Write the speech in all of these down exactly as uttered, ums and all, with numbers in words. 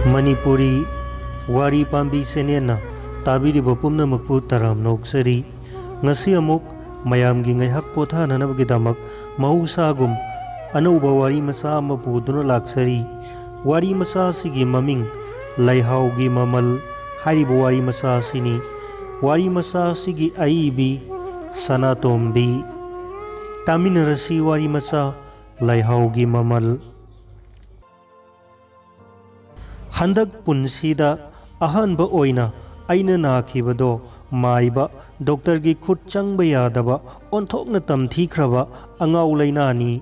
ꯃꯅꯤꯄꯨꯔꯤ ꯋꯥꯔꯤ ꯄꯥꯝꯕꯤ ꯆꯦꯅꯦꯜꯅ ꯇꯥꯕꯤꯔꯤꯕ ꯄꯨꯝꯅꯃꯛꯄꯨ ꯇꯔꯥꯝꯅ ꯑꯣꯛꯆꯔꯤ꯫ ꯉꯁꯤ ꯑꯃꯨꯛ ꯃꯌꯥꯝꯒꯤ ꯉꯥꯏꯍꯥꯛ ꯄꯣꯊꯥꯅꯅꯕꯒꯤꯗꯃꯛ ꯃꯍꯧꯁꯥꯒꯨꯝ ꯑꯅꯧꯕ ꯋꯥꯔꯤ ꯃꯆꯥ ꯑꯃ ꯄꯨꯗꯨꯅ ꯂꯥꯛꯆꯔꯤ꯫ ꯋꯥꯔꯤ ꯃꯆꯥ ꯑꯁꯤꯒꯤ ꯃꯃꯤꯡ ꯂꯩꯍꯥꯎꯒꯤ ꯃꯃꯜ ꯍꯥꯏꯔꯤꯕ ꯋꯥꯔꯤ ꯃꯆꯥ ꯑꯁꯤꯅꯤ꯫ ꯋꯥꯔꯤ ꯃꯆꯥ ꯑꯁꯤꯒꯤ ꯑꯏꯕꯤ ꯁꯅꯥꯇꯣꯝꯕꯤ꯫ ꯇꯥꯃꯤꯟꯅꯔꯁꯤ ꯋꯥꯔꯤ ꯃꯆꯥ ꯂꯩꯍꯥꯎꯒꯤ ꯃꯃꯜ꯫ ꯍꯟꯗꯛ ꯄꯨꯟꯁꯤꯗ ꯑꯍꯥꯟꯕ ꯑꯣꯏꯅ ꯑꯩꯅ ꯅꯥꯈꯤꯕꯗꯣ ꯃꯥꯏꯕ ꯗꯣꯛꯇꯔꯒꯤ ꯈꯨꯠ ꯆꯪꯕ ꯌꯥꯗꯕ ꯑꯣꯟꯊꯣꯛꯅ ꯇꯝꯊꯤꯈ꯭ꯔꯕ ꯑꯉꯥꯎ ꯂꯩꯅꯥꯅꯤ꯫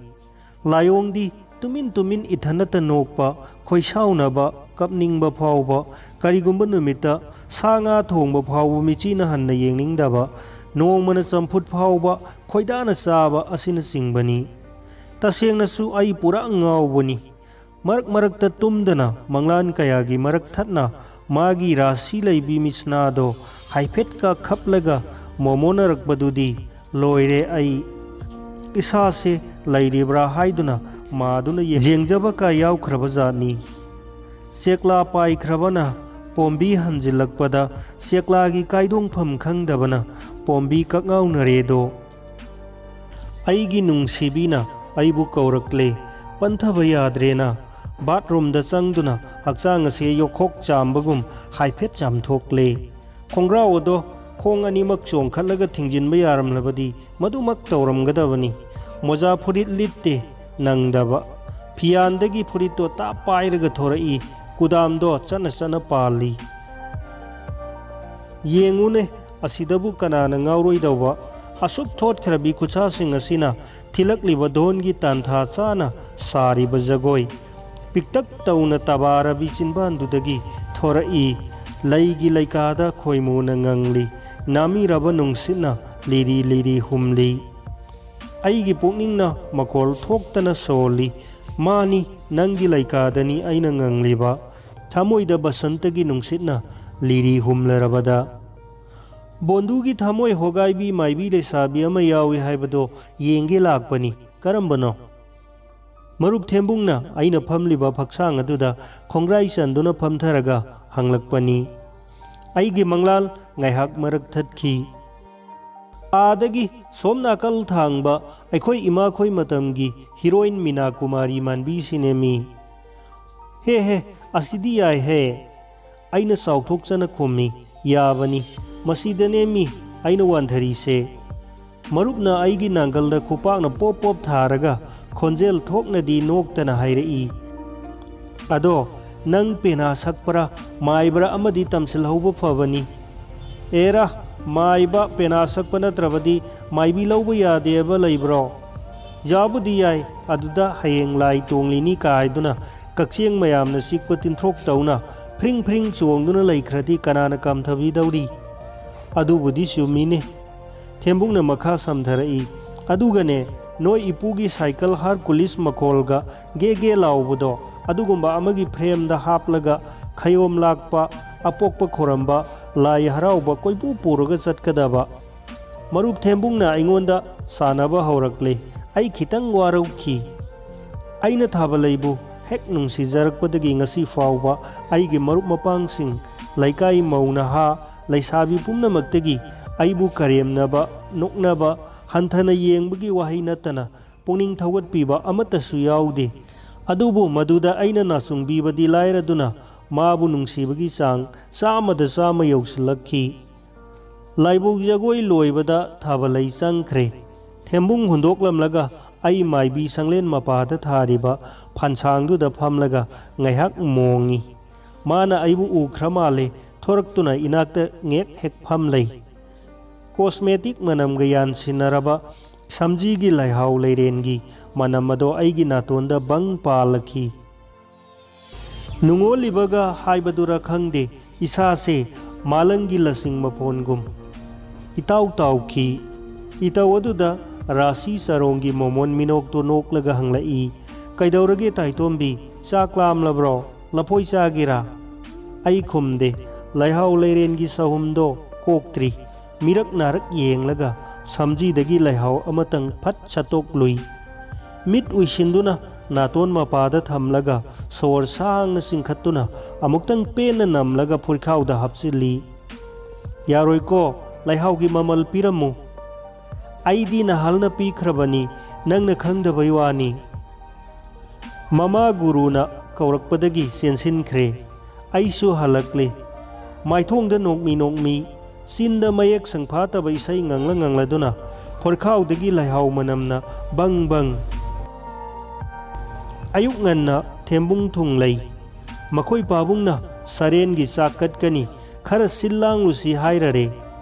ꯂꯥꯏꯑꯣꯡꯗꯤ ꯇꯨꯃꯤꯟ ꯇꯨꯃꯤꯟ ꯏꯊꯟꯅꯇ ꯅꯣꯛꯄ, ꯈꯣꯏꯁꯥꯎꯅꯕ, ꯀꯞꯅꯤꯡꯕ ꯐꯥꯎꯕ, ꯀꯔꯤꯒꯨꯝꯕ ꯅꯨꯃꯤꯠꯇ ꯁꯥ ꯉꯥ ꯊꯣꯡꯕ ꯐꯥꯎꯕ ꯃꯤꯆꯤꯅ ꯍꯟꯅ ꯌꯦꯡꯅꯤꯡꯗꯕ, ꯅꯣꯡꯃꯅ ꯆꯝꯐꯨꯠ ꯐꯥꯎꯕ ꯈꯣꯏꯗꯥꯅ ꯆꯥꯕ ꯑꯁꯤꯅꯆꯤꯡꯕꯅꯤ꯫ ꯇꯁꯦꯡꯅꯁꯨ ꯑꯩ ꯄꯨꯔꯥ ꯉꯥꯎꯕꯅꯤ꯫ ꯃꯔꯛ ꯃꯔꯛꯇ ꯇꯨꯝꯗꯅ ꯃꯪꯂꯥꯟ ꯀꯌꯥꯒꯤ ꯃꯔꯛ ꯊꯠꯅ ꯃꯥꯒꯤ ꯔꯥꯁꯤ ꯂꯩꯕꯤ ꯃꯤꯠꯁꯅꯥꯗꯣ ꯍꯥꯏꯐꯦꯠꯀ ꯈꯞꯂꯒ ꯃꯣꯃꯣꯅꯔꯛꯄꯗꯨꯗꯤ ꯂꯣꯏꯔꯦ ꯑꯩ꯫ ꯏꯁꯥꯁꯦ ꯂꯩꯔꯤꯕ꯭ꯔꯥ ꯍꯥꯏꯗꯨꯅ ꯃꯥꯗꯨꯅ ꯌꯦꯡꯖꯕ ꯀꯥ ꯌꯥꯎꯈ꯭ꯔꯕ ꯖꯥꯠꯅꯤ꯫ ꯆꯦꯛꯂꯥ ꯄꯥꯏꯈ꯭ꯔꯕꯅ ꯄꯣꯝꯕꯤ ꯍꯟꯖꯤꯜꯂꯛꯄꯗ ꯆꯦꯛꯂꯥꯒꯤ ꯀꯥꯏꯗꯣꯡꯐꯝ ꯈꯪꯗꯕꯅ ꯄꯣꯝꯕꯤ ꯀꯛꯉꯥꯎꯅꯔꯦꯗꯣ꯫ ꯑꯩꯒꯤ ꯅꯨꯡꯁꯤꯕꯤꯅ ꯑꯩꯕꯨ ꯀꯧꯔꯛꯂꯦ꯫ ꯄꯟꯊꯕ ꯌꯥꯗ꯭ꯔꯦꯅ ꯕꯥꯠꯔꯨꯝꯗ ꯆꯪꯗꯨꯅ ꯍꯛꯆꯥꯡ ꯑꯁꯦ ꯌꯣꯈꯣꯛ ꯆꯥꯝꯕꯒꯨꯝ ꯍꯥꯏꯐꯦꯠ ꯆꯥꯝꯊꯣꯛꯂꯦ꯫ ꯈꯣꯡꯒ꯭ꯔꯥꯎ ꯑꯗꯣ ꯈꯣꯡ ꯑꯅꯤꯃꯛ ꯆꯣꯡꯈꯠꯂꯒ ꯊꯤꯡꯖꯤꯟꯕ ꯌꯥꯔꯝꯂꯕꯗꯤ ꯃꯗꯨꯃꯛ ꯇꯧꯔꯝꯒꯗꯕꯅꯤ꯫ ꯃꯣꯖꯥ ꯐꯨꯔꯤꯠ ꯂꯤꯠꯇꯦ, ꯅꯪꯗꯕ꯫ ꯐꯤꯌꯥꯟꯗꯒꯤ ꯐꯨꯔꯤꯠꯇꯣ ꯇꯥꯞ ꯄꯥꯏꯔꯒ ꯊꯣꯔꯛꯏ, ꯀꯨꯗꯥꯝꯗꯣ ꯆꯠꯅ ꯆꯠꯅ ꯄꯥꯜꯂꯤ꯫ ꯌꯦꯡꯉꯨꯅꯦ, ꯑꯁꯤꯗꯕꯨ ꯀꯅꯥꯅ ꯉꯥꯎꯔꯣꯏꯗꯧꯕ? ꯑꯁꯨꯛ ꯊꯣꯠꯈ꯭ꯔꯕꯤ ꯈꯨꯠꯁꯥꯁꯤꯡ ꯑꯁꯤꯅ ꯊꯤꯜꯂꯛꯂꯤꯕ ꯙꯣꯟꯒꯤ ꯇꯥꯟꯊꯥ ꯆꯥꯅ ꯁꯥꯔꯤꯕ ꯖꯒꯣꯏ꯫ ꯄꯤꯛꯇꯛ ꯇꯧꯅ ꯇꯕꯥꯔꯕꯤ ꯆꯤꯟꯕꯥꯟꯗꯨꯗꯒꯤ ꯊꯣꯔꯛꯏ꯫ ꯂꯩꯒꯤ ꯂꯩꯀꯥꯗ ꯈꯣꯏꯃꯨꯅ ꯉꯪꯂꯤ꯫ ꯅꯥꯃꯤꯔꯕ ꯅꯨꯡꯁꯤꯠꯅ ꯂꯤꯔꯤ ꯂꯤꯔꯤ ꯍꯨꯝꯂꯤ꯫ ꯑꯩꯒꯤ ꯄꯨꯛꯅꯤꯡꯅ ꯃꯈꯣꯜ ꯊꯣꯛꯇꯅ ꯁꯣꯜꯂꯤ꯫ ꯃꯥꯅꯤ, ꯅꯪꯒꯤ ꯂꯩꯀꯥꯗꯅꯤ ꯑꯩꯅ ꯉꯪꯂꯤꯕ꯫ ꯊꯃꯣꯏꯗ ꯕꯁꯟꯇꯒꯤ ꯅꯨꯡꯁꯤꯠꯅ ꯂꯤꯔꯤ ꯍꯨꯝꯂꯔꯕꯗ꯫ ꯕꯣꯟꯗꯨꯒꯤ ꯊꯃꯣꯏ ꯍꯣꯒꯥꯏꯕꯤ ꯃꯥꯏꯕꯤ ꯂꯩꯁꯥꯕꯤ ꯑꯃ ꯌꯥꯎꯏ ꯍꯥꯏꯕꯗꯣ ꯌꯦꯡꯒꯦ ꯂꯥꯛꯄꯅꯤ꯫ ꯀꯔꯝꯕꯅꯣ? ꯃꯔꯨꯞ ꯊꯦꯝꯕꯨꯡꯅ ꯑꯩꯅ ꯐꯝꯂꯤꯕ ꯐꯛꯁꯥꯡ ꯑꯗꯨꯗ ꯈꯣꯡꯒ꯭ꯔꯥꯏ ꯆꯟꯗꯨꯅ ꯐꯝꯊꯔꯒ ꯍꯪꯂꯛꯄꯅꯤ꯫ ꯑꯩꯒꯤ ꯃꯪꯂꯥꯜ ꯉꯥꯏꯍꯥꯛ ꯃꯔꯛ ꯊꯠꯈꯤ꯫ "ꯑꯥꯗꯒꯤ ꯁꯣꯝ ꯅꯥꯀꯜ ꯊꯥꯡꯕ ꯑꯩꯈꯣꯏ ꯏꯃꯥꯈꯣꯏ ꯃꯇꯝꯒꯤ ꯍꯤꯔꯣꯏꯟ ꯃꯤꯅꯥ ꯀꯨꯃꯥꯔꯤ ꯃꯥꯟꯕꯤꯁꯤꯅꯦꯃꯤ꯫" "ꯍꯦ ꯍꯦ, ꯑꯁꯤꯗꯤ ꯌꯥꯏꯍꯦ!" ꯑꯩꯅ ꯆꯥꯎꯊꯣꯛꯆꯅ ꯈꯨꯝꯃꯤ꯫ "ꯌꯥꯕꯅꯤ, ꯃꯁꯤꯗꯅꯦꯃꯤ ꯑꯩꯅ ꯋꯥꯟꯊꯔꯤꯁꯦ꯫" ꯃꯔꯨꯞꯅ ꯑꯩꯒꯤ ꯅꯥꯡꯒꯜꯗ ꯈꯨꯄꯥꯛꯅ ꯄꯣꯞ ꯄꯣꯞ ꯊꯥꯔꯒ ꯈꯣꯟꯖꯦꯜ ꯊꯣꯛꯅꯗꯤ ꯅꯣꯛꯇꯅ ꯍꯥꯏꯔꯛꯏ, "ꯑꯗꯣ ꯅꯪ ꯄꯦꯅꯥ ꯁꯛꯄ꯭ꯔꯥ ꯃꯥꯏꯕ꯭ꯔꯥ ꯑꯃꯗꯤ ꯇꯝꯁꯤꯜꯍꯧꯕ ꯐꯕꯅꯤ꯫ ꯑꯦꯔꯥ, ꯃꯥꯏꯕ ꯄꯦꯅꯥ ꯁꯛꯄ ꯅꯠꯇ꯭ꯔꯕꯗꯤ ꯃꯥꯏꯕꯤ ꯂꯧꯕ ꯌꯥꯗꯦꯕ ꯂꯩꯕ꯭ꯔꯣ? ꯌꯥꯕꯨꯗꯤ ꯌꯥꯏ, ꯑꯗꯨꯗ ꯍꯌꯦꯡ ꯂꯥꯏ ꯇꯣꯡꯂꯤꯅꯤ ꯀꯥꯏꯗꯨꯅ ꯀꯛꯆꯦꯡ ꯃꯌꯥꯝꯅ ꯆꯤꯛꯄ ꯇꯤꯟꯊ꯭ꯔꯣꯛ ꯇꯧꯅ ꯐ꯭ꯔꯤꯡ ꯐ꯭ꯔꯤꯡ ꯆꯣꯡꯗꯨꯅ ꯂꯩꯈ꯭ꯔꯗꯤ ꯀꯅꯥꯅ ꯀꯝꯊꯕꯤꯗꯧꯔꯤ?" ꯑꯗꯨꯕꯨꯗꯤ ꯆꯨꯝꯃꯤꯅꯦ꯫ ꯊꯦꯝꯕꯨꯡꯅ ꯃꯈꯥ ꯁꯝꯊꯔꯛꯏ, "ꯑꯗꯨꯒꯅꯦ, ꯅꯣꯏ ꯏꯄꯨꯒꯤ ꯁꯥꯏꯀꯜ ꯍꯥꯔꯀꯨꯂꯤꯁ ꯃꯈꯣꯜꯒ ꯒꯦ ꯒꯦ ꯂꯥꯎꯕꯗꯣ, ꯑꯗꯨꯒꯨꯝꯕ ꯑꯃꯒꯤ ꯐ꯭ꯔꯦꯝꯗ ꯍꯥꯞꯂꯒ ꯈꯌꯣꯝ ꯂꯥꯛꯄ, ꯑꯄꯣꯛꯄ ꯈꯣꯔꯝꯕ, ꯂꯥꯏ ꯍꯔꯥꯎꯕ ꯀꯣꯏꯄꯨ ꯄꯨꯔꯒ ꯆꯠꯀꯗꯕ꯫" ꯃꯔꯨꯞ ꯊꯦꯝꯕꯨꯡꯅ ꯑꯩꯉꯣꯟꯗ ꯁꯥꯟꯅꯕ ꯍꯧꯔꯛꯂꯦ꯫ ꯑꯩ ꯈꯤꯇꯪ ꯋꯥꯔꯧꯈꯤ꯫ ꯑꯩꯅ ꯊꯥꯕꯂꯩꯕꯨ ꯍꯦꯛ ꯅꯨꯡꯁꯤꯖꯔꯛꯄꯗꯒꯤ ꯉꯁꯤ ꯐꯥꯎꯕ ꯑꯩꯒꯤ ꯃꯔꯨꯞ ꯃꯄꯥꯡꯁꯤꯡ, ꯂꯩꯀꯥꯏ ꯃꯧ ꯅꯍꯥ, ꯂꯩꯁꯥꯕꯤ ꯄꯨꯝꯅꯃꯛꯇꯒꯤ ꯑꯩꯕꯨ ꯀꯔꯦꯝꯅꯕ, ꯅꯣꯛꯅꯕ, ꯍꯟꯊꯅ ꯌꯦꯡꯕꯒꯤ ꯋꯥꯍꯩ ꯅꯠꯇꯅ ꯄꯨꯛꯅꯤꯡ ꯊꯧꯒꯠꯄꯤꯕ ꯑꯃꯠꯇꯁꯨ ꯌꯥꯎꯗꯦ꯫ ꯑꯗꯨꯕꯨ ꯃꯗꯨꯗ ꯑꯩꯅ ꯅꯥꯆꯨꯡꯕꯤꯕꯗꯤ ꯂꯥꯏꯔꯗꯨꯅ ꯃꯥꯕꯨ ꯅꯨꯡꯁꯤꯕꯒꯤ ꯆꯥꯡ ꯆꯥꯝꯃꯗ ꯆꯥꯝꯃ ꯌꯧꯁꯤꯜꯂꯛꯈꯤ꯫ ꯂꯥꯏꯕꯧ ꯖꯒꯣꯏ ꯂꯣꯏꯕꯗ ꯊꯥꯕꯂꯩ ꯆꯪꯈ꯭ꯔꯦ꯫ ꯊꯦꯝꯕꯨꯡ ꯍꯨꯟꯗꯣꯛꯂꯝꯂꯒ ꯑꯩ ꯃꯥꯏꯕꯤ ꯁꯪꯂꯦꯟ ꯃꯄꯥꯗ ꯊꯥꯔꯤꯕ ꯐꯥꯟꯁꯥꯡꯗꯨꯗ ꯐꯝꯂꯒ ꯉꯥꯏꯍꯥꯛ ꯃꯣꯡꯉꯤ꯫ ꯃꯥꯅ ꯑꯩꯕꯨ ꯎꯈ꯭ꯔ ꯃꯥꯜꯂꯦ, ꯊꯣꯔꯛꯇꯨꯅ ꯏꯅꯥꯛꯇ ꯉꯦꯛ ꯍꯦꯛ ꯐꯝ ꯂꯩ꯫ ꯀꯣꯁꯃꯦꯇꯤꯛ ꯃꯅꯝꯒ ꯌꯥꯟꯁꯤꯟꯅꯔꯕ ꯁꯝꯖꯤꯒꯤ ꯂꯩꯍꯥꯎ ꯂꯩꯔꯦꯟꯒꯤ ꯃꯅꯝ ꯑꯗꯣ ꯑꯩꯒꯤ ꯅꯥꯇꯣꯟꯗ ꯕꯪ ꯄꯥꯜꯂꯛꯈꯤ꯫ ꯅꯨꯡꯉꯣꯜꯂꯤꯕꯒ ꯍꯥꯏꯕꯗꯨꯔ ꯈꯪꯗꯦ, ꯏꯁꯥꯁꯦ ꯃꯥꯂꯪꯒꯤ ꯂꯁꯤꯡ ꯃꯐꯣꯟꯒꯨꯝ ꯏꯇꯥꯎ ꯇꯥꯎꯈꯤ꯫ ꯏꯇꯧ ꯑꯗꯨꯗ ꯔꯥꯁꯤ ꯆꯔꯣꯡꯒꯤ ꯃꯣꯃꯣꯟ ꯃꯤꯅꯣꯛꯇꯨ ꯅꯣꯛꯂꯒ ꯍꯪꯂꯛꯏ, "ꯀꯩꯗꯧꯔꯒꯦ ꯇꯥꯏꯇꯣꯝꯕꯤ, ꯆꯥꯛ ꯂꯥꯝꯂꯕ꯭ꯔꯣ? ꯂꯐꯣꯏ ꯆꯥꯒꯦꯔꯥ?" ꯑꯩ ꯈꯨꯝꯗꯦ꯫ ꯂꯩꯍꯥꯎ ꯂꯩꯔꯦꯟꯒꯤ ꯁꯍꯨꯝꯗꯣ ꯀꯣꯛꯇ꯭ꯔꯤ꯫ ꯃꯤꯔꯛ ꯅꯥꯔꯛ ꯌꯦꯡꯂꯒ ꯁꯝꯖꯤꯗꯒꯤ ꯂꯩꯍꯥꯎ ꯑꯃꯇꯪ ꯐꯠ ꯁꯠꯇꯣꯛꯂꯨꯏ꯫ ꯃꯤꯠ ꯎꯏꯁꯤꯟꯗꯨꯅ ꯅꯥꯇꯣꯟ ꯃꯄꯥꯗ ꯊꯝꯂꯒ ꯁꯣꯔ ꯁꯥꯡꯅ ꯆꯤꯡꯈꯠꯇꯨꯅ ꯑꯃꯨꯛꯇꯪ ꯄꯦꯟꯅ ꯅꯝꯂꯒ ꯐꯨꯔꯤꯈꯥꯎꯗ ꯍꯥꯞꯆꯤꯜꯂꯤ꯫ "ꯌꯥꯔꯣꯏꯀꯣ, ꯂꯩꯍꯥꯎꯒꯤ ꯃꯃꯜ ꯄꯤꯔꯝꯃꯨ꯫ ꯑꯩꯗꯤ ꯅꯍꯥꯜꯅ ꯄꯤꯈ꯭ꯔꯕꯅꯤ, ꯅꯪꯅ ꯈꯪꯗꯕꯩ ꯋꯥꯅꯤ꯫" ꯃꯃꯥ ꯒꯨꯔꯨꯅ ꯀꯧꯔꯛꯄꯗꯒꯤ ꯆꯦꯟꯁꯤꯟꯈ꯭ꯔꯦ꯫ ꯑꯩꯁꯨ ꯍꯜꯂꯛꯂꯦ꯫ ꯃꯥꯏꯊꯣꯡꯗ ꯅꯣꯛꯃꯤ ꯅꯣꯛꯃꯤ, ꯆꯤꯟꯗ ꯃꯌꯦꯛ ꯁꯪꯐꯥꯠꯇꯕ ꯏꯁꯩ ꯉꯪꯂ ꯉꯪꯂꯗꯨꯅ ꯐꯣꯔꯈꯥꯎꯗꯒꯤ ꯂꯩꯍꯥꯎ ꯃꯅꯝꯅ ꯕꯪ ꯕꯪ꯫ ꯑꯌꯨꯛ ꯉꯟꯅ ꯊꯦꯝꯕꯨꯡ ꯊꯨꯡꯂꯩ꯫ ꯃꯈꯣꯏ ꯄꯥꯕꯨꯡꯅ ꯁꯔꯦꯟꯒꯤ ꯆꯥꯛ ꯀꯠꯀꯅꯤ, ꯈꯔ ꯁꯤꯜ ꯂꯥꯡꯂꯨꯁꯤ ꯍꯥꯏꯔꯔꯦ꯫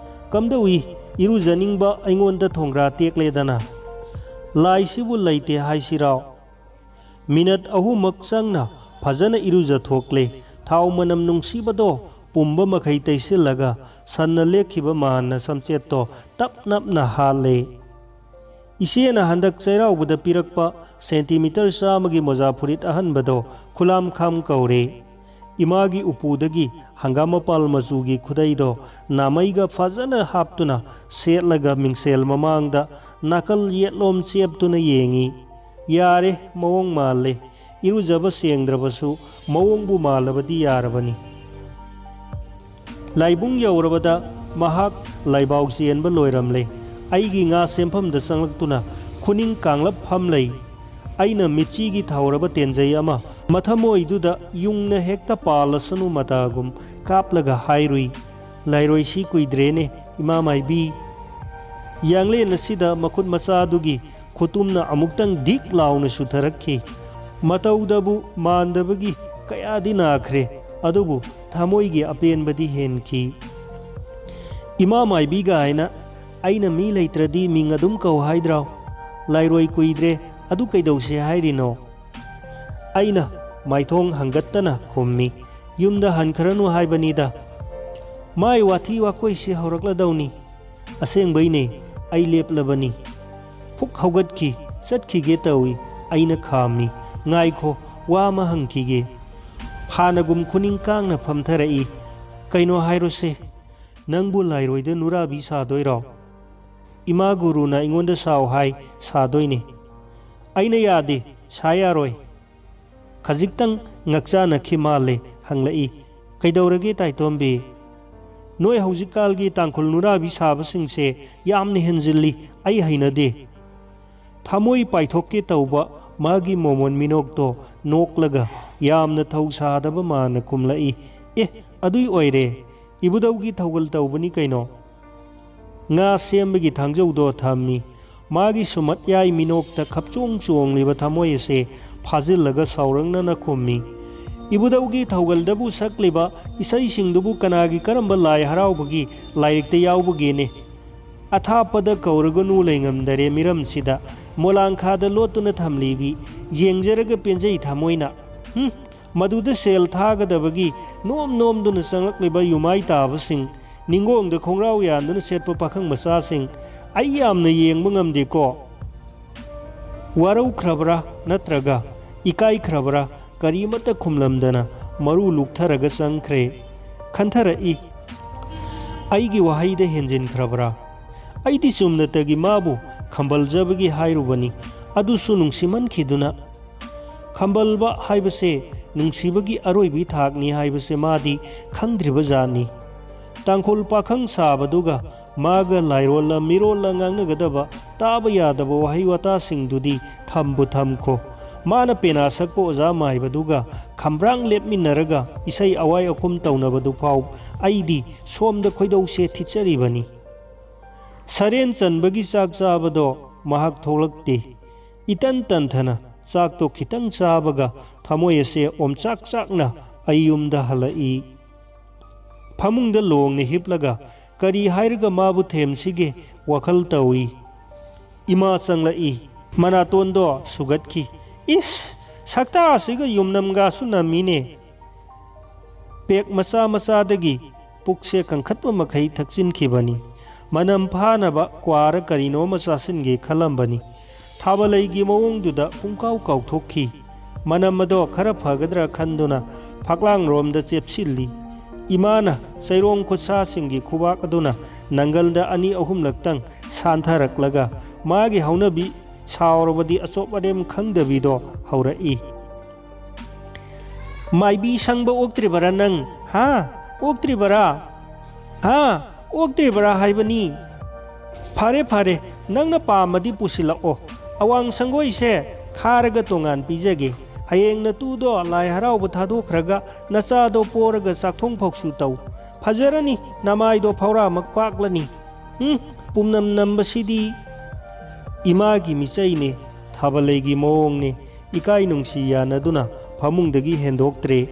ꯀꯝꯗꯧꯏ, ꯏꯔꯨꯖꯅꯤꯡꯕ ꯑꯩꯉꯣꯟꯗ ꯊꯣꯡꯒ꯭ꯔꯥ ꯇꯦꯛꯂꯦꯗꯅ꯫ ꯂꯥꯏꯁꯤꯕꯨ ꯂꯩꯇꯦ ꯍꯥꯏꯁꯤꯔꯥꯎ? ꯃꯤꯅꯠ ꯑꯍꯨꯝꯃꯛ ꯆꯪꯅ ꯐꯖꯅ ꯏꯔꯨꯖꯊꯣꯛꯂꯦ꯫ ꯊꯥꯎ ꯃꯅꯝ ꯅꯨꯡꯁꯤꯕꯗꯣ ꯄꯨꯝꯕ ꯃꯈꯩ ꯇꯩꯁꯤꯜꯂꯒ ꯁꯟꯅ ꯂꯦꯛꯈꯤꯕ ꯃꯥꯟꯅ ꯁꯝꯆꯦꯠꯇꯣ ꯇꯞ ꯅꯞꯅ ꯍꯥꯠꯂꯦ꯫ ꯏꯆꯦꯅ ꯍꯟꯗꯛ ꯆꯩꯔꯥꯎꯕꯗ ꯄꯤꯔꯛꯄ ꯁꯦꯟꯇꯤꯃꯤꯇꯔ ꯆꯥꯝꯃꯒꯤ ꯃꯣꯖꯥ ꯐꯨꯔꯤꯠ ꯑꯍꯟꯕꯗꯣ ꯈꯨꯂꯥꯝ ꯈꯥꯝ ꯀꯧꯔꯦ꯫ ꯏꯃꯥꯒꯤ ꯎꯄꯨꯗꯒꯤ ꯍꯪꯒꯥꯝ ꯃꯄꯥꯜ ꯃꯆꯨꯒꯤ ꯈꯨꯗꯩꯗꯣ ꯅꯥꯃꯩꯒ ꯐꯖꯅ ꯍꯥꯞꯇꯨꯅ ꯁꯦꯠꯂꯒ ꯃꯤꯡꯁꯦꯜ ꯃꯃꯥꯡꯗ ꯅꯥꯀꯜ ꯌꯦꯠꯂꯣꯝ ꯆꯦꯞꯇꯨꯅ ꯌꯦꯡꯉꯤ꯫ ꯌꯥꯔꯦ, ꯃꯑꯣꯡ ꯃꯥꯜꯂꯦ꯫ ꯏꯔꯨꯖꯕ ꯁꯦꯡꯗ꯭ꯔꯕꯁꯨ ꯃꯑꯣꯡꯕꯨ ꯃꯥꯜꯂꯕꯗꯤ ꯌꯥꯔꯕꯅꯤ꯫ ꯂꯥꯏꯕꯨꯡ ꯌꯧꯔꯕꯗ ꯃꯍꯥꯛ ꯂꯥꯏꯕꯥꯎ ꯆꯦꯟꯕ ꯂꯣꯏꯔꯝꯂꯦ꯫ ꯑꯩꯒꯤ ꯉꯥ ꯁꯦꯝꯐꯝꯗ ꯆꯪꯂꯛꯇꯨꯅ ꯈꯨꯅꯤꯡ ꯀꯥꯡꯂꯞ ꯐꯝꯂꯩ꯫ ꯑꯩꯅ ꯃꯤꯠꯆꯤꯒꯤ ꯊꯧꯔꯕ ꯇꯦꯟꯖꯩ ꯑꯃ ꯃꯊꯃꯣꯏꯗꯨꯗ ꯌꯨꯡꯅ ꯍꯦꯛꯇ ꯄꯥꯜꯂꯁꯅꯨ ꯃꯇꯥꯒꯨꯝ ꯀꯥꯞꯂꯒ ꯍꯥꯏꯔꯨꯏ, "ꯂꯥꯏꯔꯣꯏꯁꯤ ꯀꯨꯏꯗ꯭ꯔꯦꯅꯦ, ꯏꯃꯥ ꯃꯥꯏꯕꯤ꯫" ꯌꯥꯡꯂꯦꯟ ꯑꯁꯤꯗ ꯃꯈꯨꯠ ꯃꯆꯥꯗꯨꯒꯤ ꯈꯨꯇꯨꯝꯅ ꯑꯃꯨꯛꯇꯪ ꯗꯤꯛ ꯂꯥꯎꯅ ꯁꯨꯊꯔꯛꯈꯤ꯫ ꯃꯇꯧꯗꯕꯨ ꯃꯥꯟꯗꯕꯒꯤ ꯀꯌꯥꯗꯤ ꯅꯥꯈ꯭ꯔꯦ, ꯑꯗꯨꯕꯨ ꯊꯃꯣꯏꯒꯤ ꯑꯄꯦꯟꯕꯗꯤ ꯍꯦꯟꯈꯤ꯫ "ꯏꯃꯥ ꯃꯥꯏꯕꯤꯒ ꯍꯥꯏꯅ ꯑꯩꯅ ꯃꯤ ꯂꯩꯇ꯭ꯔꯗꯤ ꯃꯤꯡ ꯑꯗꯨꯝ ꯀꯧ ꯍꯥꯏꯗ꯭ꯔꯣ? ꯂꯥꯏꯔꯣꯏ ꯀꯨꯏꯗ꯭ꯔꯦ, ꯑꯗꯨ ꯀꯩꯗꯧꯁꯦ ꯍꯥꯏꯔꯤꯅꯣ?" ꯑꯩꯅ ꯃꯥꯏꯊꯣꯡ ꯍꯪꯒꯠꯇꯅ ꯈꯨꯝꯃꯤ, "ꯌꯨꯝꯗ ꯍꯟꯈ꯭ꯔꯅꯨ ꯍꯥꯏꯕꯅꯤꯗ꯫ ꯃꯥꯏ ꯋꯥꯊꯤ ꯋꯥꯀꯣꯏꯁꯤ ꯍꯧꯔꯛꯂꯗꯧꯅꯤ꯫ ꯑꯁꯦꯡꯕꯩꯅꯦ, ꯑꯩ ꯂꯦꯞꯂꯕꯅꯤ꯫" ꯐꯨꯛ ꯍꯧꯒꯠꯈꯤ, ꯆꯠꯈꯤꯒꯦ ꯇꯧꯏ꯫ ꯑꯩꯅ ꯈꯥꯝꯃꯤ, "ꯉꯥꯏꯈꯣ, ꯋꯥ ꯑꯃ ꯍꯪꯈꯤꯒꯦ꯫" ꯍꯥꯟꯅꯒꯨꯝ ꯈꯨꯅꯤꯡ ꯀꯥꯡꯅ ꯐꯝꯊꯔꯛꯏ꯫ "ꯀꯩꯅꯣ ꯍꯥꯏꯔꯣꯁꯦ, ꯅꯪꯕꯨ ꯂꯥꯏꯔꯣꯏꯗ ꯅꯨꯔꯥꯕꯤ ꯁꯥꯗꯣꯏꯔꯣ?" "ꯏꯃꯥ ꯒꯨꯔꯨꯅ ꯑꯩꯉꯣꯟꯗ ꯁꯥꯎ ꯍꯥꯏ, ꯁꯥꯗꯣꯏꯅꯦ꯫" ꯑꯩꯅ ꯌꯥꯗꯦ, "ꯁꯥ ꯌꯥꯔꯣꯏ꯫" ꯈꯖꯤꯛꯇꯪ ꯉꯛꯆꯥꯅꯈꯤ ꯃꯥꯜꯂꯦ, ꯍꯪꯂꯛꯏ, "ꯀꯩꯗꯧꯔꯒꯦ ꯇꯥꯏꯇꯣꯝꯕꯤ? ꯅꯣꯏ ꯍꯧꯖꯤꯛꯀꯥꯜꯒꯤ ꯇꯥꯡꯈꯨꯜ ꯅꯨꯔꯥꯕꯤ ꯁꯥꯕꯁꯤꯡꯁꯦ ꯌꯥꯝꯅ ꯍꯦꯟꯖꯤꯜꯂꯤ, ꯑꯩ ꯍꯩꯅꯗꯦ꯫" ꯊꯃꯣꯏ ꯄꯥꯏꯊꯣꯛꯀꯦ ꯇꯧꯕ ꯃꯥꯒꯤ ꯃꯣꯃꯣꯟ ꯃꯤꯅꯣꯛꯇꯣ ꯅꯣꯛꯂꯒ ꯌꯥꯝꯅ ꯊꯧ ꯁꯥꯗꯕ ꯃꯥꯅ ꯈꯨꯝꯂꯛꯏ, "ꯑꯦ, ꯑꯗꯨꯏ ꯑꯣꯏꯔꯦ, ꯏꯕꯨꯙꯧꯒꯤ ꯊꯧꯒꯜ ꯇꯧꯕꯅꯤ ꯀꯩꯅꯣ꯫" ꯉꯥ ꯁꯦꯝꯕꯒꯤ ꯊꯥꯡꯖꯧꯗꯣ ꯊꯝꯃꯤ꯫ ꯃꯥꯒꯤ ꯁꯨꯃꯠꯌꯥꯏ ꯃꯤꯅꯣꯛꯇ ꯈꯞꯆꯣꯡ ꯆꯣꯡꯂꯤꯕ ꯊꯃꯣꯏ ꯑꯁꯦ ꯐꯥꯖꯤꯜꯂꯒ ꯁꯥꯎꯔꯛꯅꯅ ꯈꯨꯝꯃꯤ, "ꯏꯕꯨꯙꯧꯒꯤ ꯊꯧꯒꯜꯗꯕꯨ ꯁꯛꯂꯤꯕ ꯏꯁꯩꯁꯤꯡꯗꯨꯕꯨ ꯀꯅꯥꯒꯤ ꯀꯔꯝꯕ ꯂꯥꯏ ꯍꯔꯥꯎꯕꯒꯤ ꯂꯥꯏꯔꯤꯛꯇ ꯌꯥꯎꯕꯒꯦꯅꯦ? ꯑꯊꯥꯞꯄꯗ ꯀꯧꯔꯒꯅꯨ ꯂꯩꯉꯝꯗꯔꯦ ꯃꯤꯔꯝꯁꯤꯗ, ꯃꯣꯂꯥꯡꯈꯥꯗ ꯂꯣꯠꯇꯨꯅ ꯊꯝꯂꯤꯕꯤ ꯌꯦꯡꯖꯔꯒ ꯄꯦꯟꯖꯩ ꯊꯃꯣꯏꯅ꯫ ꯍꯨꯝ, ꯃꯗꯨꯗ ꯁꯦꯜ ꯊꯥꯒꯗꯕꯒꯤ ꯅꯣꯝ ꯅꯣꯝꯗꯨꯅ ꯆꯪꯂꯛꯂꯤꯕ ꯌꯨꯃꯥꯏ ꯇꯥꯕꯁꯤꯡ, ꯅꯤꯡꯒꯣꯡꯗ ꯈꯣꯡꯒ꯭ꯔꯥꯎ ꯌꯥꯟꯗꯨꯅ ꯁꯦꯠꯄ ꯄꯥꯈꯪ ꯃꯆꯥꯁꯤꯡ, ꯑꯩ ꯌꯥꯝꯅ ꯌꯦꯡꯕ ꯉꯝꯗꯦꯀꯣ꯫" ꯋꯥꯔꯧꯈ꯭ꯔꯕ꯭ꯔꯥ ꯅꯠꯇ꯭ꯔꯒ ꯏꯀꯥꯏꯈ꯭ꯔꯕ꯭ꯔꯥ, ꯀꯔꯤꯃꯠꯇ ꯈꯨꯝꯂꯝꯗꯅ ꯃꯔꯨ ꯂꯨꯛꯊꯔꯒ ꯆꯪꯈ꯭ꯔꯦ꯫ ꯈꯟꯊꯔꯛꯏ, ꯑꯩꯒꯤ ꯋꯥꯍꯩꯗ ꯍꯦꯟꯖꯤꯟꯈ꯭ꯔꯕ꯭ꯔꯥ? ꯑꯩꯗꯤ ꯆꯨꯝꯅꯇꯒꯤ ꯃꯥꯕꯨ ꯈꯝꯕꯜꯖꯕꯒꯤ ꯍꯥꯏꯔꯨꯕꯅꯤ, ꯑꯗꯨꯁꯨ ꯅꯨꯡꯁꯤꯃꯟꯈꯤꯗꯨꯅ꯫ ꯈꯝꯕꯜꯕ ꯍꯥꯏꯕꯁꯦ ꯅꯨꯡꯁꯤꯕꯒꯤ ꯑꯔꯣꯏꯕꯤ ꯊꯥꯛꯅꯤ ꯍꯥꯏꯕꯁꯦ ꯃꯥꯗꯤ ꯈꯪꯗ꯭ꯔꯤꯕ ꯖꯥꯠꯅꯤ꯫ ꯇꯥꯡꯈꯨꯜ ꯄꯥꯈꯪ ꯁꯥꯕꯗꯨꯒ ꯃꯥꯒ ꯂꯥꯏꯔꯣꯜꯂ ꯃꯤꯔꯣꯜꯂ ꯉꯥꯡꯅꯒꯗꯕ ꯇꯥꯕ ꯌꯥꯗꯕ ꯋꯥꯍꯩ ꯋꯥꯇꯥꯁꯤꯡꯗꯨꯗꯤ ꯊꯝꯕꯨ ꯊꯝꯈꯣ꯫ ꯃꯥꯅ ꯄꯦꯅꯥ ꯁꯛꯄ ꯑꯣꯖꯥ ꯃꯥꯏꯕꯗꯨꯒ ꯈꯝꯕ꯭ꯔꯥꯡ ꯂꯦꯞꯃꯤꯟꯅꯔꯒ ꯏꯁꯩ ꯑꯋꯥꯏ ꯑꯈꯨꯝ ꯇꯧꯅꯕꯗꯨ ꯐꯥꯎ ꯑꯩꯗꯤ ꯁꯣꯝꯗ ꯈꯣꯏꯗꯧꯁꯦ ꯊꯤꯠꯆꯔꯤꯕꯅꯤ꯫ ꯁꯔꯦꯟ ꯆꯟꯕꯒꯤ ꯆꯥꯛ ꯆꯥꯕꯗꯣ ꯃꯍꯥꯛ ꯊꯣꯛꯂꯛꯇꯦ꯫ ꯏꯇꯟ ꯇꯟꯊꯅ ꯆꯥꯛꯇꯣ ꯈꯤꯇꯪ ꯆꯥꯕꯒ ꯊꯃꯣꯏ ꯑꯁꯦ ꯑꯣꯝꯆꯥꯛ ꯆꯥꯛꯅ ꯑꯩ ꯌꯨꯝꯗ ꯍꯜꯂꯛꯏ꯫ ꯐꯃꯨꯡꯗ ꯂꯣꯡꯅ ꯍꯤꯞꯂꯒ ꯀꯔꯤ ꯍꯥꯏꯔꯒ ꯃꯥꯕꯨ ꯊꯦꯝꯁꯤꯒꯦ ꯋꯥꯈꯜ ꯇꯧꯏ꯫ ꯏꯃꯥ ꯆꯪꯂꯛꯏ꯫ ꯃꯅꯥꯇꯣꯟꯗꯣ ꯁꯨꯒꯠꯈꯤ꯫ "ꯏꯁ! ꯁꯛꯇꯥ ꯑꯁꯤꯒ ꯌꯨꯝꯅꯝꯒꯁꯨ ꯅꯝꯃꯤꯅꯦ!" ꯄꯦꯛ ꯃꯆꯥ ꯃꯆꯥꯗꯒꯤ ꯄꯨꯛꯁꯦ ꯀꯟꯈꯠꯄ ꯃꯈꯩ ꯊꯛꯆꯤꯟꯈꯤꯕꯅꯤ꯫ ꯃꯅꯝ ꯐꯥꯅꯕ ꯀ꯭ꯋꯥꯔ ꯀꯔꯤꯅꯣ ꯑꯃ ꯆꯥꯁꯤꯟꯒꯦ ꯈꯜꯂꯝꯕꯅꯤ꯫ ꯊꯥꯕꯂꯩꯒꯤ ꯃꯑꯣꯡꯗꯨꯗ ꯄꯨꯡꯀꯥꯎ ꯀꯥꯎꯊꯣꯛꯈꯤ꯫ ꯃꯅꯝ ꯑꯗꯣ ꯈꯔ ꯐꯒꯗ꯭ꯔꯥ ꯈꯟꯗꯨꯅ ꯐꯛꯂꯥꯡꯔꯣꯝꯗ ꯆꯦꯞꯁꯤꯜꯂꯤ꯫ ꯏꯃꯥꯅ ꯆꯩꯔꯣꯡ ꯈꯨꯠꯁꯥꯁꯤꯡꯒꯤ ꯈꯨꯕꯥꯛ ꯑꯗꯨꯅ ꯅꯪꯒꯜꯗ ꯑꯅꯤ ꯑꯍꯨꯝꯂꯛꯇꯪ ꯁꯥꯟꯊꯔꯛꯂꯒ ꯃꯥꯒꯤ ꯍꯧꯅꯕꯤ ꯁꯥꯎꯔꯕꯗꯤ ꯑꯆꯣꯞ ꯑꯔꯦꯝ ꯈꯪꯗꯕꯤꯗꯣ ꯍꯧꯔꯛꯏ꯫ "ꯃꯥꯏꯕꯤ ꯁꯪꯕ ꯑꯣꯛꯇ꯭ꯔꯤꯕꯔꯥ ꯅꯪ? ꯍꯥ? ꯑꯣꯛꯇ꯭ꯔꯤꯕꯔꯥ? ꯍꯥ? ꯑꯣꯛꯇ꯭ꯔꯤꯕꯔꯥ ꯍꯥꯏꯕꯅꯤ?" "ꯐꯔꯦ, ꯐꯔꯦ, ꯅꯪꯅ ꯄꯥꯝꯃꯗꯤ ꯄꯨꯁꯤꯜꯂꯛꯑꯣ꯫ ꯑꯋꯥꯡ ꯁꯪꯒꯣꯏꯁꯦ ꯈꯥꯔꯒ ꯇꯣꯉꯥꯟ ꯄꯤꯖꯒꯦ꯫ ꯍꯌꯦꯡ ꯅꯇꯨꯗꯣ ꯂꯥꯏ ꯍꯔꯥꯎꯕ ꯊꯥꯗꯣꯛꯈ꯭ꯔꯒ ꯅꯆꯥꯗꯣ ꯄꯣꯔꯒ ꯆꯥꯛꯊꯣꯡ ꯐꯥꯎꯁꯨ ꯇꯧ꯫ ꯐꯖꯔꯅꯤ, ꯅꯃꯥꯏꯗꯣ ꯐꯧꯔꯥꯃꯛ ꯄꯥꯛꯂꯅꯤ꯫ ꯎꯝ, ꯄꯨꯝꯅꯝ ꯅꯝꯕꯁꯤꯗꯤ!" ꯏꯃꯥꯒꯤ ꯃꯤꯆꯩꯅꯦ, ꯊꯥꯕꯂꯩꯒꯤ ꯃꯑꯣꯡꯅꯦ꯫ ꯏꯀꯥꯏ ꯅꯨꯡꯁꯤ ꯌꯥꯅꯗꯨꯅ ꯐꯃꯨꯡꯗꯒꯤ ꯍꯦꯟꯗꯣꯛꯇ꯭ꯔꯦ꯫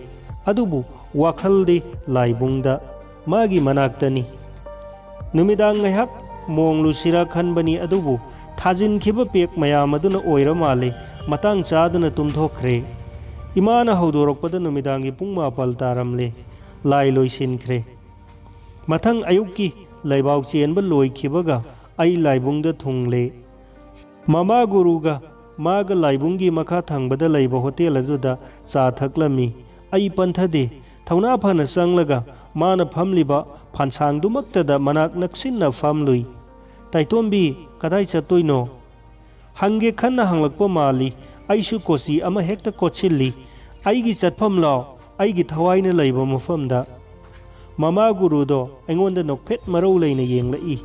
ꯑꯗꯨꯕꯨ ꯋꯥꯈꯜꯗꯤ ꯂꯥꯏꯕꯨꯡꯗ, ꯃꯥꯒꯤ ꯃꯅꯥꯛꯇꯅꯤ꯫ ꯅꯨꯃꯤꯗꯥꯡ ꯉꯥꯏꯍꯥꯛ ꯃꯣꯡꯂꯨꯁꯤꯔꯥ ꯈꯟꯕꯅꯤ, ꯑꯗꯨꯕꯨ ꯊꯥꯖꯤꯟꯈꯤꯕ ꯄꯦꯛ ꯃꯌꯥꯝ ꯑꯗꯨꯅ ꯑꯣꯏꯔ ꯃꯥꯜꯂꯦ, ꯃꯇꯥꯡ ꯆꯥꯗꯅ ꯇꯨꯝꯊꯣꯛꯈ꯭ꯔꯦ꯫ ꯏꯃꯥꯅ ꯍꯧꯗꯣꯔꯛꯄꯗ ꯅꯨꯃꯤꯗꯥꯡꯒꯤ ꯄꯨꯡ ꯃꯥꯄꯜ ꯇꯥꯔꯝꯂꯦ꯫ ꯂꯥꯏ ꯂꯣꯏꯁꯤꯟꯈ꯭ꯔꯦ꯫ ꯃꯊꯪ ꯑꯌꯨꯛꯀꯤ ꯂꯩꯕꯥꯎ ꯆꯦꯟꯕ ꯂꯣꯏꯈꯤꯕꯒ ꯑꯩ ꯂꯥꯏꯕꯨꯡꯗ ꯊꯨꯡꯂꯦ꯫ ꯃꯃꯥ ꯒꯨꯔꯨꯒ ꯃꯥꯒ ꯂꯥꯏꯕꯨꯡꯒꯤ ꯃꯈꯥ ꯊꯪꯕꯗ ꯂꯩꯕ ꯍꯣꯇꯦꯜ ꯑꯗꯨꯗ ꯆꯥ ꯊꯛꯂꯝꯃꯤ꯫ ꯑꯩ ꯄꯟꯊꯗꯦ꯫ ꯊꯧꯅꯥ ꯐꯅ ꯆꯪꯂꯒ ꯃꯥꯅ ꯐꯝꯂꯤꯕ ꯐꯥꯟꯁꯥꯡꯗꯨꯃꯛꯇꯗ ꯃꯅꯥꯛ ꯅꯛꯁꯤꯟꯅ ꯐꯝꯂꯨꯏ꯫ "ꯇꯥꯏꯇꯣꯝꯕꯤ, ꯀꯗꯥꯏ ꯆꯠꯇꯣꯏꯅꯣ?" ꯍꯪꯒꯦ ꯈꯟꯅ ꯍꯪꯂꯛꯄ ꯃꯥꯜꯂꯤ꯫ ꯑꯩꯁꯨ ꯀꯣꯆꯤ ꯑꯃ ꯍꯦꯛꯇ ꯀꯣꯠꯁꯤꯜꯂꯤ꯫ "ꯑꯩꯒꯤ ꯆꯠꯐꯝ ꯂꯥꯎ, ꯑꯩꯒꯤ ꯊꯋꯥꯏꯅ ꯂꯩꯕ ꯃꯐꯝꯗ꯫" ꯃꯃꯥ ꯒꯨꯔꯨꯗꯣ ꯑꯩꯉꯣꯟꯗ ꯅꯣꯛꯐꯦꯠ ꯃꯔꯧ ꯂꯩꯅ ꯌꯦꯡꯂꯛꯏ꯫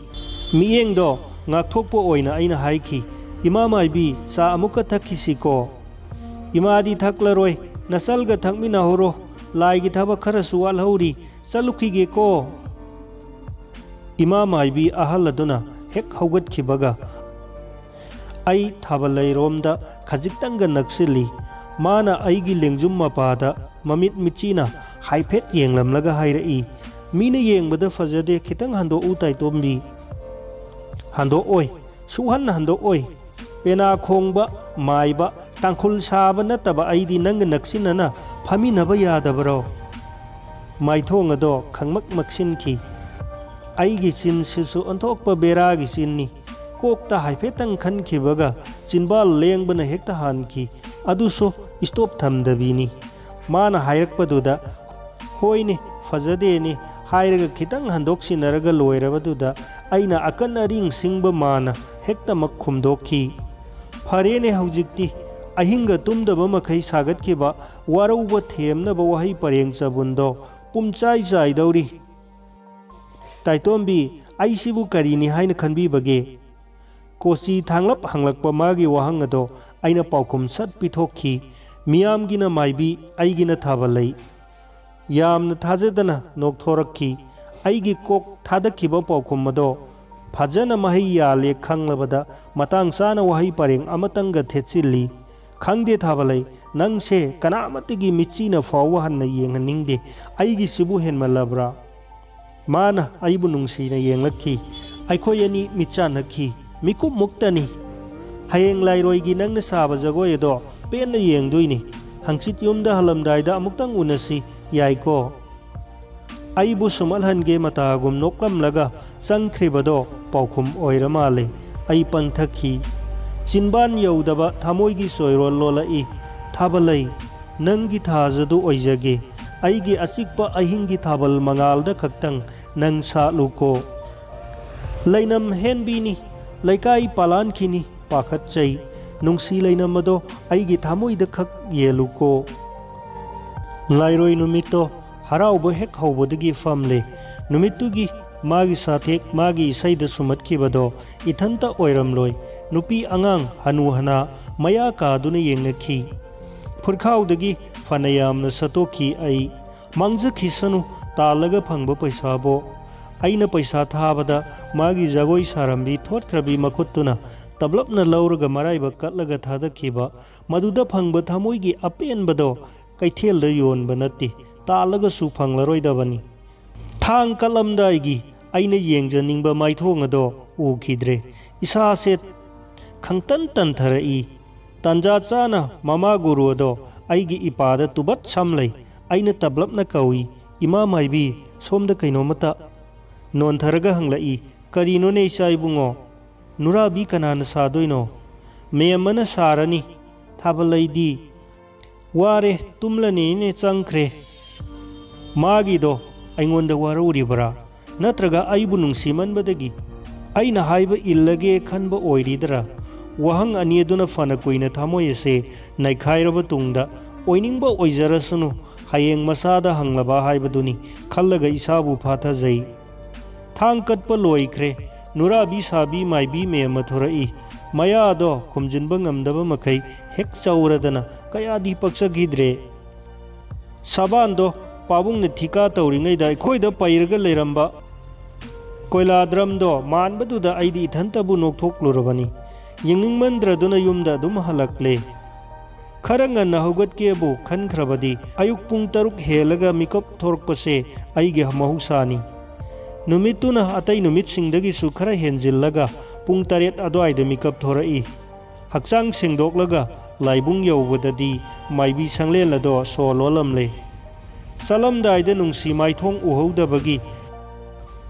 ꯃꯤꯠꯌꯦꯡꯗꯣ ꯉꯥꯛꯊꯣꯛꯄ ꯑꯣꯏꯅ ꯑꯩꯅ ꯍꯥꯏꯈꯤ, "ꯏꯃꯥ ꯃꯥꯏꯕꯤ, ꯆꯥ ꯑꯃꯨꯛꯀ ꯊꯛꯈꯤꯁꯤꯀꯣ?" "ꯏꯃꯥꯗꯤ ꯊꯛꯂꯔꯣꯏ, ꯅꯆꯜꯒ ꯊꯛꯃꯤꯟꯅꯍꯧꯔꯣ꯫ ꯂꯥꯏꯒꯤ ꯊꯕꯛ ꯈꯔꯁꯨ ꯋꯥꯠꯍꯧꯔꯤ, ꯆꯠꯂꯨꯈꯤꯒꯦꯀꯣ꯫" ꯏꯃꯥ ꯃꯥꯏꯕꯤ ꯑꯍꯜ ꯑꯗꯨꯅ ꯍꯦꯛ ꯍꯧꯒꯠꯈꯤꯕꯒ ꯑꯩ ꯊꯥꯕꯂꯩꯔꯣꯝꯗ ꯈꯖꯤꯛꯇꯪꯒ ꯅꯛꯁꯤꯜꯂꯤ꯫ ꯃꯥꯅ ꯑꯩꯒꯤ ꯂꯦꯡꯖꯨꯝ ꯃꯄꯥꯗ ꯃꯃꯤꯠ ꯃꯤꯠꯆꯤꯅ ꯍꯥꯏꯐꯦꯠ ꯌꯦꯡꯂꯝꯂꯒ ꯍꯥꯏꯔꯛꯏ, "ꯃꯤꯅ ꯌꯦꯡꯕꯗ ꯐꯖꯗꯦ, ꯈꯤꯇꯪ ꯍꯟꯗꯣꯛꯎ ꯇꯥꯏꯇꯣꯝꯕꯤ꯫" "ꯍꯟꯗꯣꯛꯑꯣꯏ, ꯁꯨꯛꯍꯟ ꯍꯟꯗꯣꯛꯑꯣꯏ꯫ ꯄꯦꯅꯥ ꯈꯣꯡꯕ, ꯃꯥꯏꯕ, ꯇꯥꯡꯈꯨꯜ ꯁꯥꯕ ꯅꯠꯇꯕ ꯑꯩꯗꯤ ꯅꯪꯒ ꯅꯛꯁꯤꯟꯅꯅ ꯐꯝꯃꯤꯟꯅꯕ ꯌꯥꯗꯕꯔꯣ?" ꯃꯥꯏꯊꯣꯡ ꯑꯗꯣ ꯈꯪꯃꯛ ꯃꯛꯁꯤꯟꯈꯤ꯫ ꯑꯩꯒꯤ ꯆꯤꯟꯁꯤꯁꯨ ꯑꯣꯟꯊꯣꯛꯄ ꯕꯦꯔꯥꯒꯤ ꯆꯤꯟꯅꯤ꯫ ꯀꯣꯛꯇ ꯍꯥꯏꯐꯦꯠꯇꯪ ꯈꯟꯈꯤꯕꯒ ꯆꯤꯟꯕꯥꯜ ꯂꯦꯡꯕꯅ ꯍꯦꯛꯇ ꯍꯥꯟꯈꯤ꯫ ꯑꯗꯨꯁꯨ ꯏꯁꯇꯣꯞ ꯊꯝꯗꯕꯤꯅꯤ꯫ ꯃꯥꯅ ꯍꯥꯏꯔꯛꯄꯗꯨꯗ, "ꯍꯣꯏꯅꯦ, ꯐꯖꯗꯦꯅꯦ" ꯍꯥꯏꯔꯒ ꯈꯤꯇꯪ ꯍꯟꯗꯣꯛꯁꯤꯟꯅꯔꯒ ꯂꯣꯏꯔꯕꯗꯨꯗ ꯑꯩꯅ ꯑꯀꯟ ꯑꯔꯤꯡ ꯁꯤꯡꯕ ꯃꯥꯅ ꯍꯦꯛꯇꯃꯛ ꯈꯨꯝꯗꯣꯛꯈꯤ, "ꯐꯔꯦꯅꯦ, ꯍꯧꯖꯤꯛꯇꯤ ꯑꯍꯤꯡꯒ ꯇꯨꯝꯗꯕ ꯃꯈꯩ ꯁꯥꯒꯠꯈꯤꯕ ꯋꯥꯔꯧꯕ ꯊꯦꯝꯅꯕ ꯋꯥꯍꯩ ꯄꯔꯦꯡ ꯆꯕꯨꯟꯗꯣ ꯄꯨꯝꯆꯥꯏ ꯆꯥꯏꯗꯧꯔꯤ꯫ ꯇꯥꯏꯇꯣꯝꯕꯤ, ꯑꯩꯁꯤꯕꯨ ꯀꯔꯤꯅꯤ ꯍꯥꯏꯅ ꯈꯟꯕꯤꯕꯒꯦ?" ꯀꯣꯆꯤ ꯊꯥꯡꯂꯞ ꯍꯪꯂꯛꯄ ꯃꯥꯒꯤ ꯋꯥꯍꯪ ꯑꯗꯣ ꯑꯩꯅ ꯄꯥꯎꯈꯨꯝ ꯁꯠ ꯄꯤꯊꯣꯛꯈꯤ꯫ "ꯃꯤꯌꯥꯝꯒꯤꯅ ꯃꯥꯏꯕꯤ, ꯑꯩꯒꯤꯅ ꯊꯥꯕꯜꯂꯩ"꯫ ꯌꯥꯝꯅ ꯊꯥꯖꯗꯅ ꯅꯣꯛꯊꯣꯔꯛꯈꯤ꯫ ꯑꯩꯒꯤ ꯀꯣꯛ ꯊꯥꯗꯈꯤꯕ ꯄꯥꯎꯈꯨꯝ ꯑꯗꯣ ꯐꯖꯅ ꯃꯍꯩ ꯌꯥꯜꯂꯦ ꯈꯪꯂꯕꯗ ꯃꯇꯥꯡ ꯆꯥꯅ ꯋꯥꯍꯩ ꯄꯔꯦꯡ ꯑꯃꯇꯪꯒ ꯊꯦꯠꯆꯤꯜꯂꯤ꯫ "ꯈꯪꯗꯦ ꯊꯥꯕꯂꯩ, ꯅꯪꯁꯦ ꯀꯅꯥꯃꯠꯇꯒꯤ ꯃꯤꯠꯆꯤꯅ ꯐꯥꯎꯕ ꯍꯟꯅ ꯌꯦꯡꯍꯟꯅꯤꯡꯗꯦ꯫ ꯑꯩꯒꯤꯁꯤꯕꯨ ꯍꯦꯟꯃꯜꯂꯕ꯭ꯔꯥ?" ꯃꯥꯅ ꯑꯩꯕꯨ ꯅꯨꯡꯁꯤꯅ ꯌꯦꯡꯂꯛꯈꯤ꯫ ꯑꯩꯈꯣꯏ ꯑꯅꯤ ꯃꯤꯠ ꯆꯥꯟꯅꯈꯤ꯫ ꯃꯤꯀꯨꯞ ꯃꯨꯛꯇꯅꯤ꯫ "ꯍꯌꯦꯡ ꯂꯥꯏꯔꯣꯏꯒꯤ ꯅꯪꯅ ꯁꯥꯕ ꯖꯒꯣꯏ ꯑꯗꯣ ꯄꯦꯟꯅ ꯌꯦꯡꯗꯣꯏꯅꯤ꯫ ꯍꯪꯆꯤꯠ ꯌꯨꯝꯗ ꯍꯜꯂꯝꯗꯥꯏꯗ ꯑꯃꯨꯛꯇꯪ ꯎꯅꯁꯤ, ꯌꯥꯏꯀꯣ?" ꯑꯩꯕꯨ ꯁꯨꯝꯍꯠꯍꯟꯒꯦ ꯃꯇꯥꯒꯨꯝ ꯅꯣꯛꯂꯝꯂꯒ ꯆꯪꯈ꯭ꯔꯤꯕꯗꯣ ꯄꯥꯎꯈꯨꯝ ꯑꯣꯏꯔ ꯃꯥꯜꯂꯦ꯫ ꯑꯩ ꯄꯪꯊꯈꯤ꯫ ꯆꯤꯟꯕꯥꯟ ꯌꯧꯗꯕ ꯊꯃꯣꯏꯒꯤ ꯆꯣꯏꯔꯣꯜ ꯂꯣꯜꯂꯛꯏ꯫ "ꯊꯥꯕꯂꯩ, ꯅꯪꯒꯤ ꯊꯥꯖꯗꯨ ꯑꯣꯏꯖꯒꯦ꯫ ꯑꯩꯒꯤ ꯑꯆꯤꯛꯄ ꯑꯍꯤꯡꯒꯤ ꯊꯥꯕꯜ ꯃꯉꯥꯜꯗ ꯈꯛꯇꯪ ꯅꯪ ꯁꯥꯠꯂꯨꯀꯣ꯫ ꯂꯩꯅꯝ ꯍꯦꯟꯕꯤꯅꯤ, ꯂꯩꯀꯥꯏ ꯄꯥꯂꯥꯟꯈꯤꯅꯤ, ꯄꯥꯈꯠꯆꯩ꯫ ꯅꯨꯡꯁꯤ ꯂꯩꯅꯝ ꯑꯗꯣ ꯑꯩꯒꯤ ꯊꯃꯣꯏꯗ ꯈꯛ ꯌꯦꯜꯂꯨꯀꯣ"꯫ ꯂꯥꯏꯔꯣꯏ ꯅꯨꯃꯤꯠꯇꯣ ꯍꯔꯥꯎꯕ ꯍꯦꯛ ꯍꯧꯕꯗꯒꯤ ꯐꯝꯂꯦ꯫ ꯅꯨꯃꯤꯠꯇꯨꯒꯤ ꯃꯥꯒꯤ ꯁꯥꯊꯦꯛ, ꯃꯥꯒꯤ ꯏꯁꯩꯗ ꯁꯨꯝꯍꯠꯈꯤꯕꯗꯣ ꯏꯊꯟꯇ ꯑꯣꯏꯔꯝꯂꯣꯏ꯫ ꯅꯨꯄꯤ ꯑꯉꯥꯡ, ꯍꯅꯨ ꯍꯅꯥ ꯃꯌꯥ ꯀꯥꯗꯨꯅ ꯌꯦꯡꯅꯈꯤ꯫ ꯐꯨꯔꯈꯥꯎꯗꯒꯤ ꯐꯅ ꯌꯥꯝꯅ ꯁꯠꯇꯣꯛꯈꯤ ꯑꯩ꯫ "ꯃꯥꯡꯖꯈꯤꯁꯅꯨ, ꯇꯥꯜꯂꯒ ꯐꯪꯕ ꯄꯩꯁꯥꯕꯣ"꯫ ꯑꯩꯅ ꯄꯩꯁꯥ ꯊꯥꯕꯗ ꯃꯥꯒꯤ ꯖꯒꯣꯏ ꯁꯥꯔꯝꯕꯤ ꯊꯣꯠꯈ꯭ꯔꯕꯤ ꯃꯈꯨꯠꯇꯨꯅ ꯇꯞꯂꯞꯅ ꯂꯧꯔꯒ ꯃꯔꯥꯏꯕꯛ ꯀꯠꯂꯒ ꯊꯥꯗꯈꯤꯕ꯫ ꯃꯗꯨꯗ ꯐꯪꯕ ꯊꯃꯣꯏꯒꯤ ꯑꯄꯦꯟꯕꯗꯣ ꯀꯩꯊꯦꯜꯗ ꯌꯣꯟꯕ ꯅꯠꯇꯦ, ꯇꯥꯜꯂꯒꯁꯨ ꯐꯪꯂꯔꯣꯏꯗꯕꯅꯤ꯫ ꯊꯥꯡ ꯀꯠꯂꯝꯗꯥꯏꯒꯤ ꯑꯩꯅ ꯌꯦꯡꯖꯅꯤꯡꯕ ꯃꯥꯏꯊꯣꯡ ꯑꯗꯣ ꯎꯈꯤꯗ꯭ꯔꯦ꯫ ꯏꯁꯥꯁꯦ ꯈꯪꯇꯟ ꯇꯟꯊꯔꯛꯏ꯫ ꯇꯥꯟꯖꯥ ꯆꯥꯅ ꯃꯃꯥ ꯒꯨꯔꯨ ꯑꯗꯣ ꯑꯩꯒꯤ ꯏꯄꯥꯗ ꯇꯨꯕꯠ ꯁꯝ ꯂꯩ꯫ ꯑꯩꯅ ꯇꯞꯂꯞꯅ ꯀꯧꯏ, "ꯏꯃꯥ ꯃꯥꯏꯕꯤ, ꯁꯣꯝꯗ ꯀꯩꯅꯣꯝꯃꯇ"꯫ ꯅꯣꯟꯊꯔꯒ ꯍꯪꯂꯛꯏ, "ꯀꯔꯤꯅꯣꯅꯦ ꯏꯆꯥ ꯏꯕꯨꯡꯉꯣ? ꯅꯨꯔꯥꯕꯤ ꯀꯅꯥꯅ ꯁꯥꯗꯣꯏꯅꯣ? ꯃꯦꯝꯃꯅ ꯁꯥꯔꯅꯤ꯫ ꯊꯥꯕꯜꯂꯩꯗꯤ ꯋꯥꯔꯦ, ꯇꯨꯝꯂꯅꯤꯅꯦ ꯆꯪꯈ꯭ꯔꯦ"꯫ ꯃꯥꯒꯤꯗꯣ ꯑꯩꯉꯣꯟꯗ ꯋꯥꯔꯧꯔꯤꯕ꯭ꯔꯥ? ꯅꯠꯇ꯭ꯔꯒ ꯑꯩꯕꯨ ꯅꯨꯡꯁꯤꯃꯟꯕꯗꯒꯤ ꯑꯩꯅ ꯍꯥꯏꯕ ꯏꯜꯂꯒꯦ ꯈꯟꯕ ꯑꯣꯏꯔꯤꯗ꯭ꯔꯥ? ꯋꯥꯍꯪ ꯑꯅꯤ ꯑꯗꯨꯅ ꯐꯅ ꯀꯨꯏꯅ ꯊꯃꯣꯏ ꯑꯁꯦ ꯅꯩꯈꯥꯏꯔꯕ ꯇꯨꯡꯗ, ꯑꯣꯏꯅꯤꯡꯕ ꯑꯣꯏꯖꯔꯁꯅꯨ, ꯍꯌꯦꯡ ꯃꯁꯥꯗ ꯍꯪꯂꯕ ꯍꯥꯏꯕꯗꯨꯅꯤ ꯈꯜꯂꯒ ꯏꯁꯥꯕꯨ ꯐꯥꯊꯖꯩ꯫ ꯊꯥꯡ ꯀꯠꯄ ꯂꯣꯏꯈ꯭ꯔꯦ꯫ ꯅꯨꯔꯥꯕꯤ ꯁꯥꯕꯤ ꯃꯥꯏꯕꯤ ꯃꯌꯥꯝ ꯑꯃ ꯊꯣꯔꯛꯏ꯫ ꯃꯌꯥꯗꯣ ꯈꯨꯝꯖꯤꯟꯕ ꯉꯝꯗꯕ ꯃꯈꯩ ꯍꯦꯛ ꯆꯥꯎꯔꯗꯅ ꯀꯌꯥꯗꯤ ꯄꯛꯆꯈꯤꯗ꯭ꯔꯦ꯫ ꯁꯥꯕꯥꯟꯗꯣ ꯄꯥꯕꯨꯡꯅ ꯊꯤꯀꯥ ꯇꯧꯔꯤꯉꯩꯗ ꯑꯩꯈꯣꯏꯗ ꯄꯩꯔꯒ ꯂꯩꯔꯝꯕ ꯀꯣꯏꯂꯥ ꯗ꯭ꯔꯝꯗꯣ ꯃꯥꯟꯕꯗꯨꯗ ꯑꯩꯗꯤ ꯏꯊꯟꯇꯕꯨ ꯅꯣꯛꯊꯣꯛꯂꯨꯔꯕꯅꯤ꯫ ꯌꯦꯡꯅꯤꯡꯃꯟꯗ꯭ꯔꯗꯨꯅ ꯌꯨꯝꯗ ꯑꯗꯨꯝ ꯍꯜꯂꯛꯂꯦ꯫ ꯈꯔ ꯉꯟꯅ ꯍꯧꯒꯠꯀꯦꯕꯨ ꯈꯟꯈ꯭ꯔꯕꯗꯤ ꯑꯌꯨꯛ ꯄꯨꯡ ꯇꯔꯨꯛ ꯍꯦꯜꯂꯒ ꯃꯤꯀꯞ ꯊꯣꯔꯛꯄꯁꯦ ꯑꯩꯒꯤ ꯃꯍꯧꯁꯥꯅꯤ꯫ ꯅꯨꯃꯤꯠꯇꯨꯅ ꯑꯇꯩ ꯅꯨꯃꯤꯠꯁꯤꯡꯗꯒꯤꯁꯨ ꯈꯔ ꯍꯦꯟꯖꯤꯜꯂꯒ ꯄꯨꯡ ꯇꯔꯦꯠ ꯑꯗꯨꯋꯥꯏꯗ ꯃꯤꯀꯞ ꯊꯣꯔꯛꯏ꯫ ꯍꯛꯆꯥꯡ ꯁꯦꯡꯗꯣꯛꯂꯒ ꯂꯥꯏꯕꯨꯡ ꯌꯧꯕꯗꯗꯤ ꯃꯥꯏꯕꯤ ꯁꯪꯂꯦꯟ ꯑꯗꯣ ꯁꯣ ꯂꯣꯜꯂꯝꯂꯦ꯫ ꯆꯠꯂꯝꯗꯥꯏꯗ ꯅꯨꯡꯁꯤ ꯃꯥꯏꯊꯣꯡ ꯎꯍꯧꯗꯕꯒꯤ,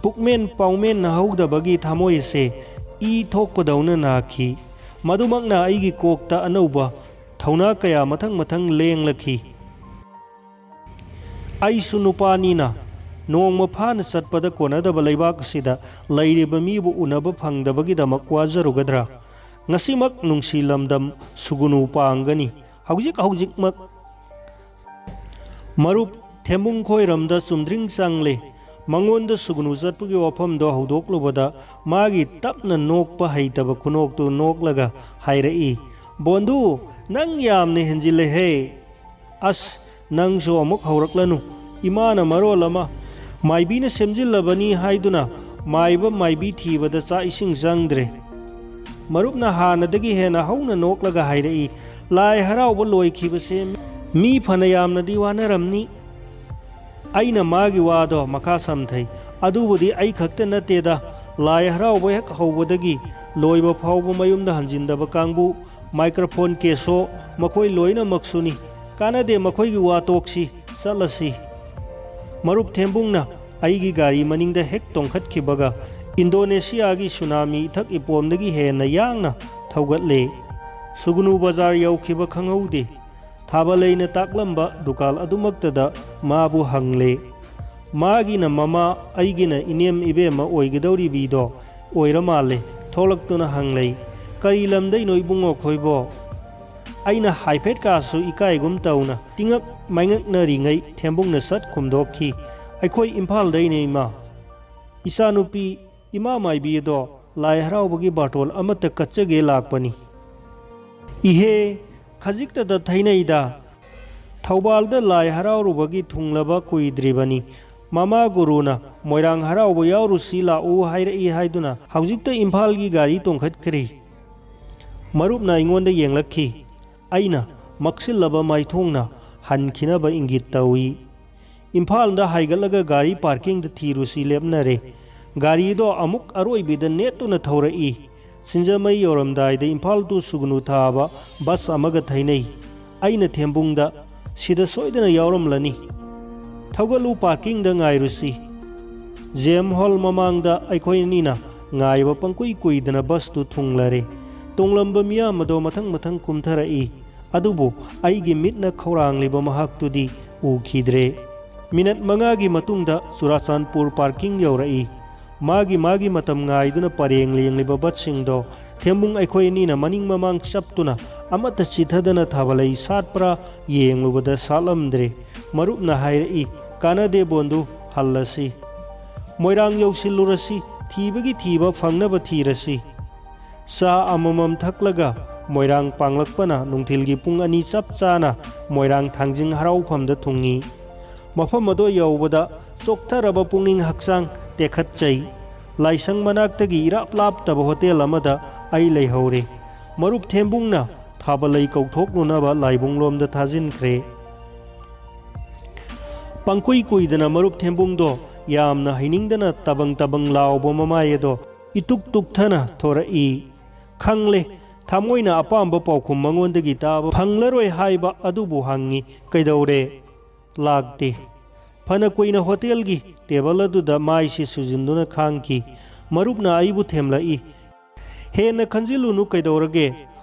ꯄꯨꯛꯃꯦꯟ ꯄꯥꯎꯃꯦꯟ ꯅꯍꯧꯗꯕꯒꯤ ꯊꯃꯣꯏꯁꯦ ꯏ ꯊꯣꯛꯄꯗꯧꯅ ꯅꯥꯈꯤ꯫ ꯃꯗꯨꯃꯛꯅ ꯑꯩꯒꯤ ꯀꯣꯛꯇ ꯑꯅꯧꯕ ꯊꯧꯅꯥ ꯀꯌꯥ ꯃꯊꯪ ꯃꯊꯪ ꯂꯦꯡꯂꯛꯈꯤ꯫ ꯑꯩꯁꯨ ꯅꯨꯄꯥꯅꯤꯅ ꯅꯣꯡꯃ ꯐꯥꯅ ꯆꯠꯄꯗ ꯀꯣꯟꯅꯗꯕ ꯂꯩꯕꯥꯛ ꯑꯁꯤꯗ ꯂꯩꯔꯤꯕ ꯃꯤꯕꯨ ꯎꯅꯕ ꯐꯪꯗꯕꯒꯤꯗꯃꯛ ꯋꯥꯖꯔꯨꯒꯗ꯭ꯔꯥ? ꯉꯁꯤꯃꯛ ꯅꯨꯡꯁꯤ ꯂꯝꯗꯝ ꯁꯨꯒꯨꯅꯨ ꯄꯥꯡꯒꯅꯤ꯫ ꯍꯧꯖꯤꯛ ꯍꯧꯖꯤꯛꯃꯛ꯫ ꯃꯔꯨꯞ ꯊꯦꯝꯕꯨꯡ ꯈꯣꯏꯔꯝꯗ ꯆꯨꯝꯗ꯭ꯔꯤꯡ ꯆꯪꯂꯦ꯫ ꯃꯉꯣꯟꯗ ꯁꯨꯒꯨꯅꯨ ꯆꯠꯄꯒꯤ ꯋꯥꯐꯝꯗꯣ ꯍꯧꯗꯣꯛꯂꯨꯕꯗ ꯃꯥꯒꯤ ꯇꯞꯅ ꯅꯣꯛꯄ ꯍꯩꯇꯕ ꯈꯨꯅꯣꯛꯇꯨ ꯅꯣꯛꯂꯒ ꯍꯥꯏꯔꯛꯏ, "ꯕꯣꯟꯗꯨ, ꯅꯪ ꯌꯥꯝꯅ ꯍꯦꯟꯖꯤꯜꯂꯦꯍꯦ꯫ ꯑꯁ, ꯅꯪꯁꯨ ꯑꯃꯨꯛ ꯍꯧꯔꯛꯂꯅꯨ꯫ ꯏꯃꯥꯅ ꯃꯔꯣꯜ ꯑꯃ ꯃꯥꯏꯕꯤꯅ ꯁꯦꯝꯖꯤꯜꯂꯕꯅꯤ ꯍꯥꯏꯗꯨꯅ ꯃꯥꯏꯕ ꯃꯥꯏꯕꯤ ꯊꯤꯕꯗ ꯆꯥꯛ ꯏꯁꯤꯡ ꯆꯪꯗ꯭ꯔꯦ꯫" ꯃꯔꯨꯞꯅ ꯍꯥꯟꯅꯗꯒꯤ ꯍꯦꯟꯅ ꯍꯧꯅ ꯅꯣꯛꯂꯒ ꯍꯥꯏꯔꯛꯏ, "ꯂꯥꯏ ꯍꯔꯥꯎꯕ ꯂꯣꯏꯈꯤꯕꯁꯦ ꯃꯤ ꯐꯅ ꯌꯥꯝꯅꯗꯤ ꯋꯥꯅꯔꯝꯅꯤ꯫" ꯑꯩꯅ ꯃꯥꯒꯤ ꯋꯥꯗꯣ ꯃꯈꯥ ꯁꯝꯊꯩ, "ꯑꯗꯨꯕꯨꯗꯤ ꯑꯩ ꯈꯛꯇ ꯅꯠꯇꯦꯗ, ꯂꯥꯏ ꯍꯔꯥꯎꯕ ꯍꯦꯛ ꯍꯧꯕꯗꯒꯤ ꯂꯣꯏꯕ ꯐꯥꯎꯕ ꯃꯌꯨꯝꯗ ꯍꯟꯖꯤꯟꯗꯕ ꯀꯥꯡꯕꯨ, ꯃꯥꯏꯀ꯭ꯔꯣꯐꯣꯟ ꯀꯦꯁꯣ, ꯃꯈꯣꯏ ꯂꯣꯏꯅꯃꯛꯁꯨꯅꯤ꯫ ꯀꯥꯟꯅꯗꯦ, ꯃꯈꯣꯏꯒꯤ ꯋꯥ ꯇꯣꯛꯁꯤ, ꯆꯠꯂꯁꯤ꯫" ꯃꯔꯨꯞ ꯊꯦꯝꯕꯨꯡꯅ ꯑꯩꯒꯤ ꯒꯥꯔꯤ ꯃꯅꯤꯡꯗ ꯍꯦꯛ ꯇꯣꯡꯈꯠꯈꯤꯕꯒ ꯏꯟꯗꯣꯅꯦꯁꯤꯌꯥꯒꯤ ꯁꯨꯅꯥꯃꯤ ꯏꯊꯛ ꯏꯄꯣꯝꯗꯒꯤ ꯍꯦꯟꯅ ꯌꯥꯡꯅ ꯊꯧꯒꯠꯂꯦ꯫ ꯁꯨꯒꯨꯅꯨ ꯕꯖꯥꯔ ꯌꯧꯈꯤꯕ ꯈꯪꯍꯧꯗꯦ꯫ ꯊꯥꯕꯂꯩꯅ ꯇꯥꯛꯂꯝꯕ ꯗꯨꯀꯥꯟ ꯑꯗꯨꯃꯛꯇꯗ ꯃꯥꯕꯨ ꯍꯪꯂꯦ꯫ ꯃꯥꯒꯤꯅ ꯃꯃꯥ, ꯑꯩꯒꯤꯅ ꯏꯅꯦꯝ ꯏꯕꯦꯝꯃ ꯑꯣꯏꯒꯗꯧꯔꯤꯕꯤꯗꯣ ꯑꯣꯏꯔ ꯃꯥꯜꯂꯦ꯫ ꯊꯣꯛꯂꯛꯇꯨꯅ ꯍꯪꯂꯩ, "ꯀꯔꯤ ꯂꯝꯗꯩꯅꯣ ꯏꯕꯨꯡꯉꯣ ꯈꯣꯏꯕꯣ?" ꯑꯩꯅ ꯍꯥꯏꯐꯦꯠ ꯀꯥꯁꯨ ꯏꯀꯥꯏꯒꯨꯝ ꯇꯧꯅ ꯇꯤꯉꯛ ꯃꯥꯏꯉꯛꯅꯔꯤꯉꯩ ꯊꯦꯝꯕꯨꯡꯅ ꯁꯠ ꯈꯨꯝꯗꯣꯛꯈꯤ, "ꯑꯩꯈꯣꯏ ꯏꯝꯐꯥꯜꯗꯩꯅꯦ ꯏꯃꯥ꯫ ꯏꯆꯥꯅꯨꯄꯤ ꯏꯃꯥ ꯃꯥꯏꯕꯤ ꯑꯗꯣ ꯂꯥꯏ ꯍꯔꯥꯎꯕꯒꯤ ꯕꯥꯔꯇꯣꯟ ꯑꯃꯠꯇ ꯀꯠꯆꯒꯦ ꯂꯥꯛꯄꯅꯤ꯫" "ꯏꯍꯦ, ꯈꯖꯤꯛꯇꯗ ꯊꯩꯅꯩꯗ꯫ ꯊꯧꯕꯥꯜꯗ ꯂꯥꯏ ꯍꯔꯥꯎꯔꯨꯕꯒꯤ ꯊꯨꯡꯂꯕ ꯀꯨꯏꯗ꯭ꯔꯤꯕꯅꯤ꯫ ꯃꯃꯥ ꯒꯨꯔꯨꯅ ꯃꯣꯏꯔꯥꯡ ꯍꯔꯥꯎꯕ ꯌꯥꯎꯔꯨꯁꯤ ꯂꯥꯛꯎ ꯍꯥꯏꯔꯛꯏ ꯍꯥꯏꯗꯨꯅ ꯍꯧꯖꯤꯛꯇ ꯏꯝꯐꯥꯜꯒꯤ ꯒꯥꯔꯤ ꯇꯣꯡꯈꯠꯈ꯭ꯔꯤ꯫" ꯃꯔꯨꯞꯅ ꯑꯩꯉꯣꯟꯗ ꯌꯦꯡꯂꯛꯈꯤ꯫ ꯑꯩꯅ ꯃꯛꯁꯤꯜꯂꯕ ꯃꯥꯏꯊꯣꯡꯅ ꯍꯟꯈꯤꯅꯕ ꯏꯪꯒꯤꯠ ꯇꯧꯏ꯫ ꯏꯝꯐꯥꯜꯗ ꯍꯥꯏꯒꯠꯂꯒ ꯒꯥꯔꯤ ꯄꯥꯔꯀꯤꯡꯗ ꯊꯤꯔꯨꯁꯤ ꯂꯦꯞꯅꯔꯦ꯫ ꯒꯥꯔꯤꯗꯣ ꯑꯃꯨꯛ ꯑꯔꯣꯏꯕꯤꯗ ꯅꯦꯠꯇꯨꯅ ꯊꯧꯔꯛꯏ꯫ ꯁꯤꯡꯖꯃꯩ ꯌꯧꯔꯝꯗꯥꯏꯗ ꯏꯝꯐꯥꯜ ꯇꯨ ꯁꯨꯒꯅꯨ ꯊꯥꯕ ꯕꯁ ꯑꯃꯒ ꯊꯩꯅꯩ꯫ ꯑꯩꯅ ꯊꯦꯝꯕꯨꯡꯗ, "ꯁꯤꯗ ꯁꯣꯏꯗꯅ ꯌꯥꯎꯔꯝꯂꯅꯤ꯫ ꯊꯧꯒꯠꯂꯨ, ꯄꯥꯔꯀꯤꯡꯗ ꯉꯥꯏꯔꯨꯁꯤ꯫" ꯖꯦꯝ ꯍꯣꯜ ꯃꯃꯥꯡꯗ ꯑꯩꯈꯣꯏ ꯑꯅꯤꯅ ꯉꯥꯏꯕ ꯄꯪꯀꯨꯏ ꯀꯨꯏꯗꯅ ꯕꯁꯇꯨ ꯊꯨꯡꯂꯔꯦ꯫ ꯇꯣꯡꯂꯝꯕ ꯃꯤꯌꯥꯝ ꯑꯗꯣ ꯃꯊꯪ ꯃꯊꯪ ꯀꯨꯝꯊꯔꯛꯏ꯫ ꯑꯗꯨꯕꯨ ꯑꯩꯒꯤ ꯃꯤꯠꯅ ꯈꯧꯔꯥꯡꯂꯤꯕ ꯃꯍꯥꯛꯇꯨꯗꯤ ꯎꯈꯤꯗ꯭ꯔꯦ꯫ ꯃꯤꯅꯠ ꯃꯉꯥꯒꯤ ꯃꯇꯨꯡꯗ ꯆꯨꯔꯥꯆꯥꯟꯄꯨꯔ ꯄꯥꯔꯀꯤꯡ ꯌꯧꯔꯛꯏ꯫ ꯃꯥꯒꯤ ꯃꯥꯒꯤ ꯃꯇꯝ ꯉꯥꯏꯗꯨꯅ ꯄꯔꯦꯡ ꯂꯦꯡꯂꯤꯕ ꯕꯁꯁꯤꯡꯗꯣ ꯊꯦꯝꯕꯨꯡ ꯑꯩꯈꯣꯏ ꯑꯅꯤꯅ ꯃꯅꯤꯡ ꯃꯃꯥꯡ ꯆꯞꯇꯨꯅ ꯑꯃꯠꯇ ꯆꯤꯊꯗꯅ ꯊꯥꯕꯜꯂꯩ ꯁꯥꯠꯄ꯭ꯔꯥ ꯌꯦꯡꯂꯨꯕꯗ ꯁꯥꯠꯂꯝꯗ꯭ꯔꯦ꯫ ꯃꯔꯨꯞꯅ ꯍꯥꯏꯔꯛꯏ, "ꯀꯥꯟꯅꯗꯦ ꯕꯣꯟꯗꯨ, ꯍꯜꯂꯁꯤ꯫ ꯃꯣꯏꯔꯥꯡ ꯌꯧꯁꯤꯜꯂꯨꯔꯁꯤ, ꯊꯤꯕꯒꯤ ꯊꯤꯕ, ꯐꯪꯅꯕ ꯊꯤꯔꯁꯤ꯫" ꯆꯥ ꯑꯃꯃꯝ ꯊꯛꯂꯒ ꯃꯣꯏꯔꯥꯡ ꯄꯥꯡꯂꯛꯄꯅ ꯅꯨꯡꯊꯤꯜꯒꯤ ꯄꯨꯡ ꯑꯅꯤ ꯆꯞ ꯆꯥꯅ ꯃꯣꯏꯔꯥꯡ ꯊꯥꯡꯖꯤꯡ ꯍꯔꯥꯎꯐꯝꯗ ꯊꯨꯡꯉꯤ꯫ ꯃꯐꯝ ꯑꯗꯨ ꯌꯧꯕꯗ ꯆꯣꯛꯊꯔꯕ ꯄꯨꯛꯅꯤꯡ ꯍꯛꯆꯥꯡ ꯇꯦꯛꯈꯠꯆꯩ꯫ ꯂꯥꯏꯁꯪ ꯃꯅꯥꯛꯇꯒꯤ ꯏꯔꯥꯞ ꯂꯥꯞꯇꯕ ꯍꯣꯇꯦꯜ ꯑꯃꯗ ꯑꯩ ꯂꯩꯍꯧꯔꯦ꯫ ꯃꯔꯨꯞ ꯊꯦꯝꯕꯨꯡꯅ ꯊꯥꯕꯜꯂꯩ ꯀꯧꯊꯣꯛꯂꯨꯅꯕ ꯂꯥꯏꯕꯨꯡꯂꯣꯝꯗ ꯊꯥꯖꯤꯟꯈ꯭ꯔꯦ꯫ ꯄꯪꯀꯨꯏ ꯀꯨꯏꯗꯅ ꯃꯔꯨꯞ ꯊꯦꯝꯕꯨꯡꯗꯣ ꯌꯥꯝꯅ ꯍꯩꯅꯤꯡꯗꯅ ꯇꯕꯪ ꯇꯕꯪ ꯂꯥꯎꯕ ꯃꯃꯥꯏ ꯑꯗꯣ ꯏꯇꯨꯛ ꯇꯨꯛꯊꯅ ꯊꯣꯔꯛꯏ꯫ ꯈꯪꯂꯦ, ꯊꯃꯣꯏꯅ ꯑꯄꯥꯝꯕ ꯄꯥꯎꯈꯨꯝ ꯃꯉꯣꯟꯗꯒꯤ ꯇꯥꯕ ꯐꯪꯂꯔꯣꯏ ꯍꯥꯏꯕ ꯑꯗꯨꯕꯨ ꯍꯪꯉꯤ, "ꯀꯩꯗꯧꯔꯦ?" ꯂꯥꯛꯇꯦ꯫ ꯐꯅ ꯀꯨꯏꯅ ꯍꯣꯇꯦꯜꯒꯤ ꯇꯦꯕꯜ ꯑꯗꯨꯗ ꯃꯥꯏꯁꯤ ꯁꯨꯖꯤꯟꯗꯨꯅ ꯈꯥꯡꯈꯤ꯫ ꯃꯔꯨꯞꯅ ꯑꯩꯕꯨ ꯊꯦꯝꯂꯛꯏ, "ꯍꯦꯟꯅ ꯈꯟꯖꯤꯜꯂꯨꯅꯨ, ꯀꯩꯗꯧꯔꯒꯦ?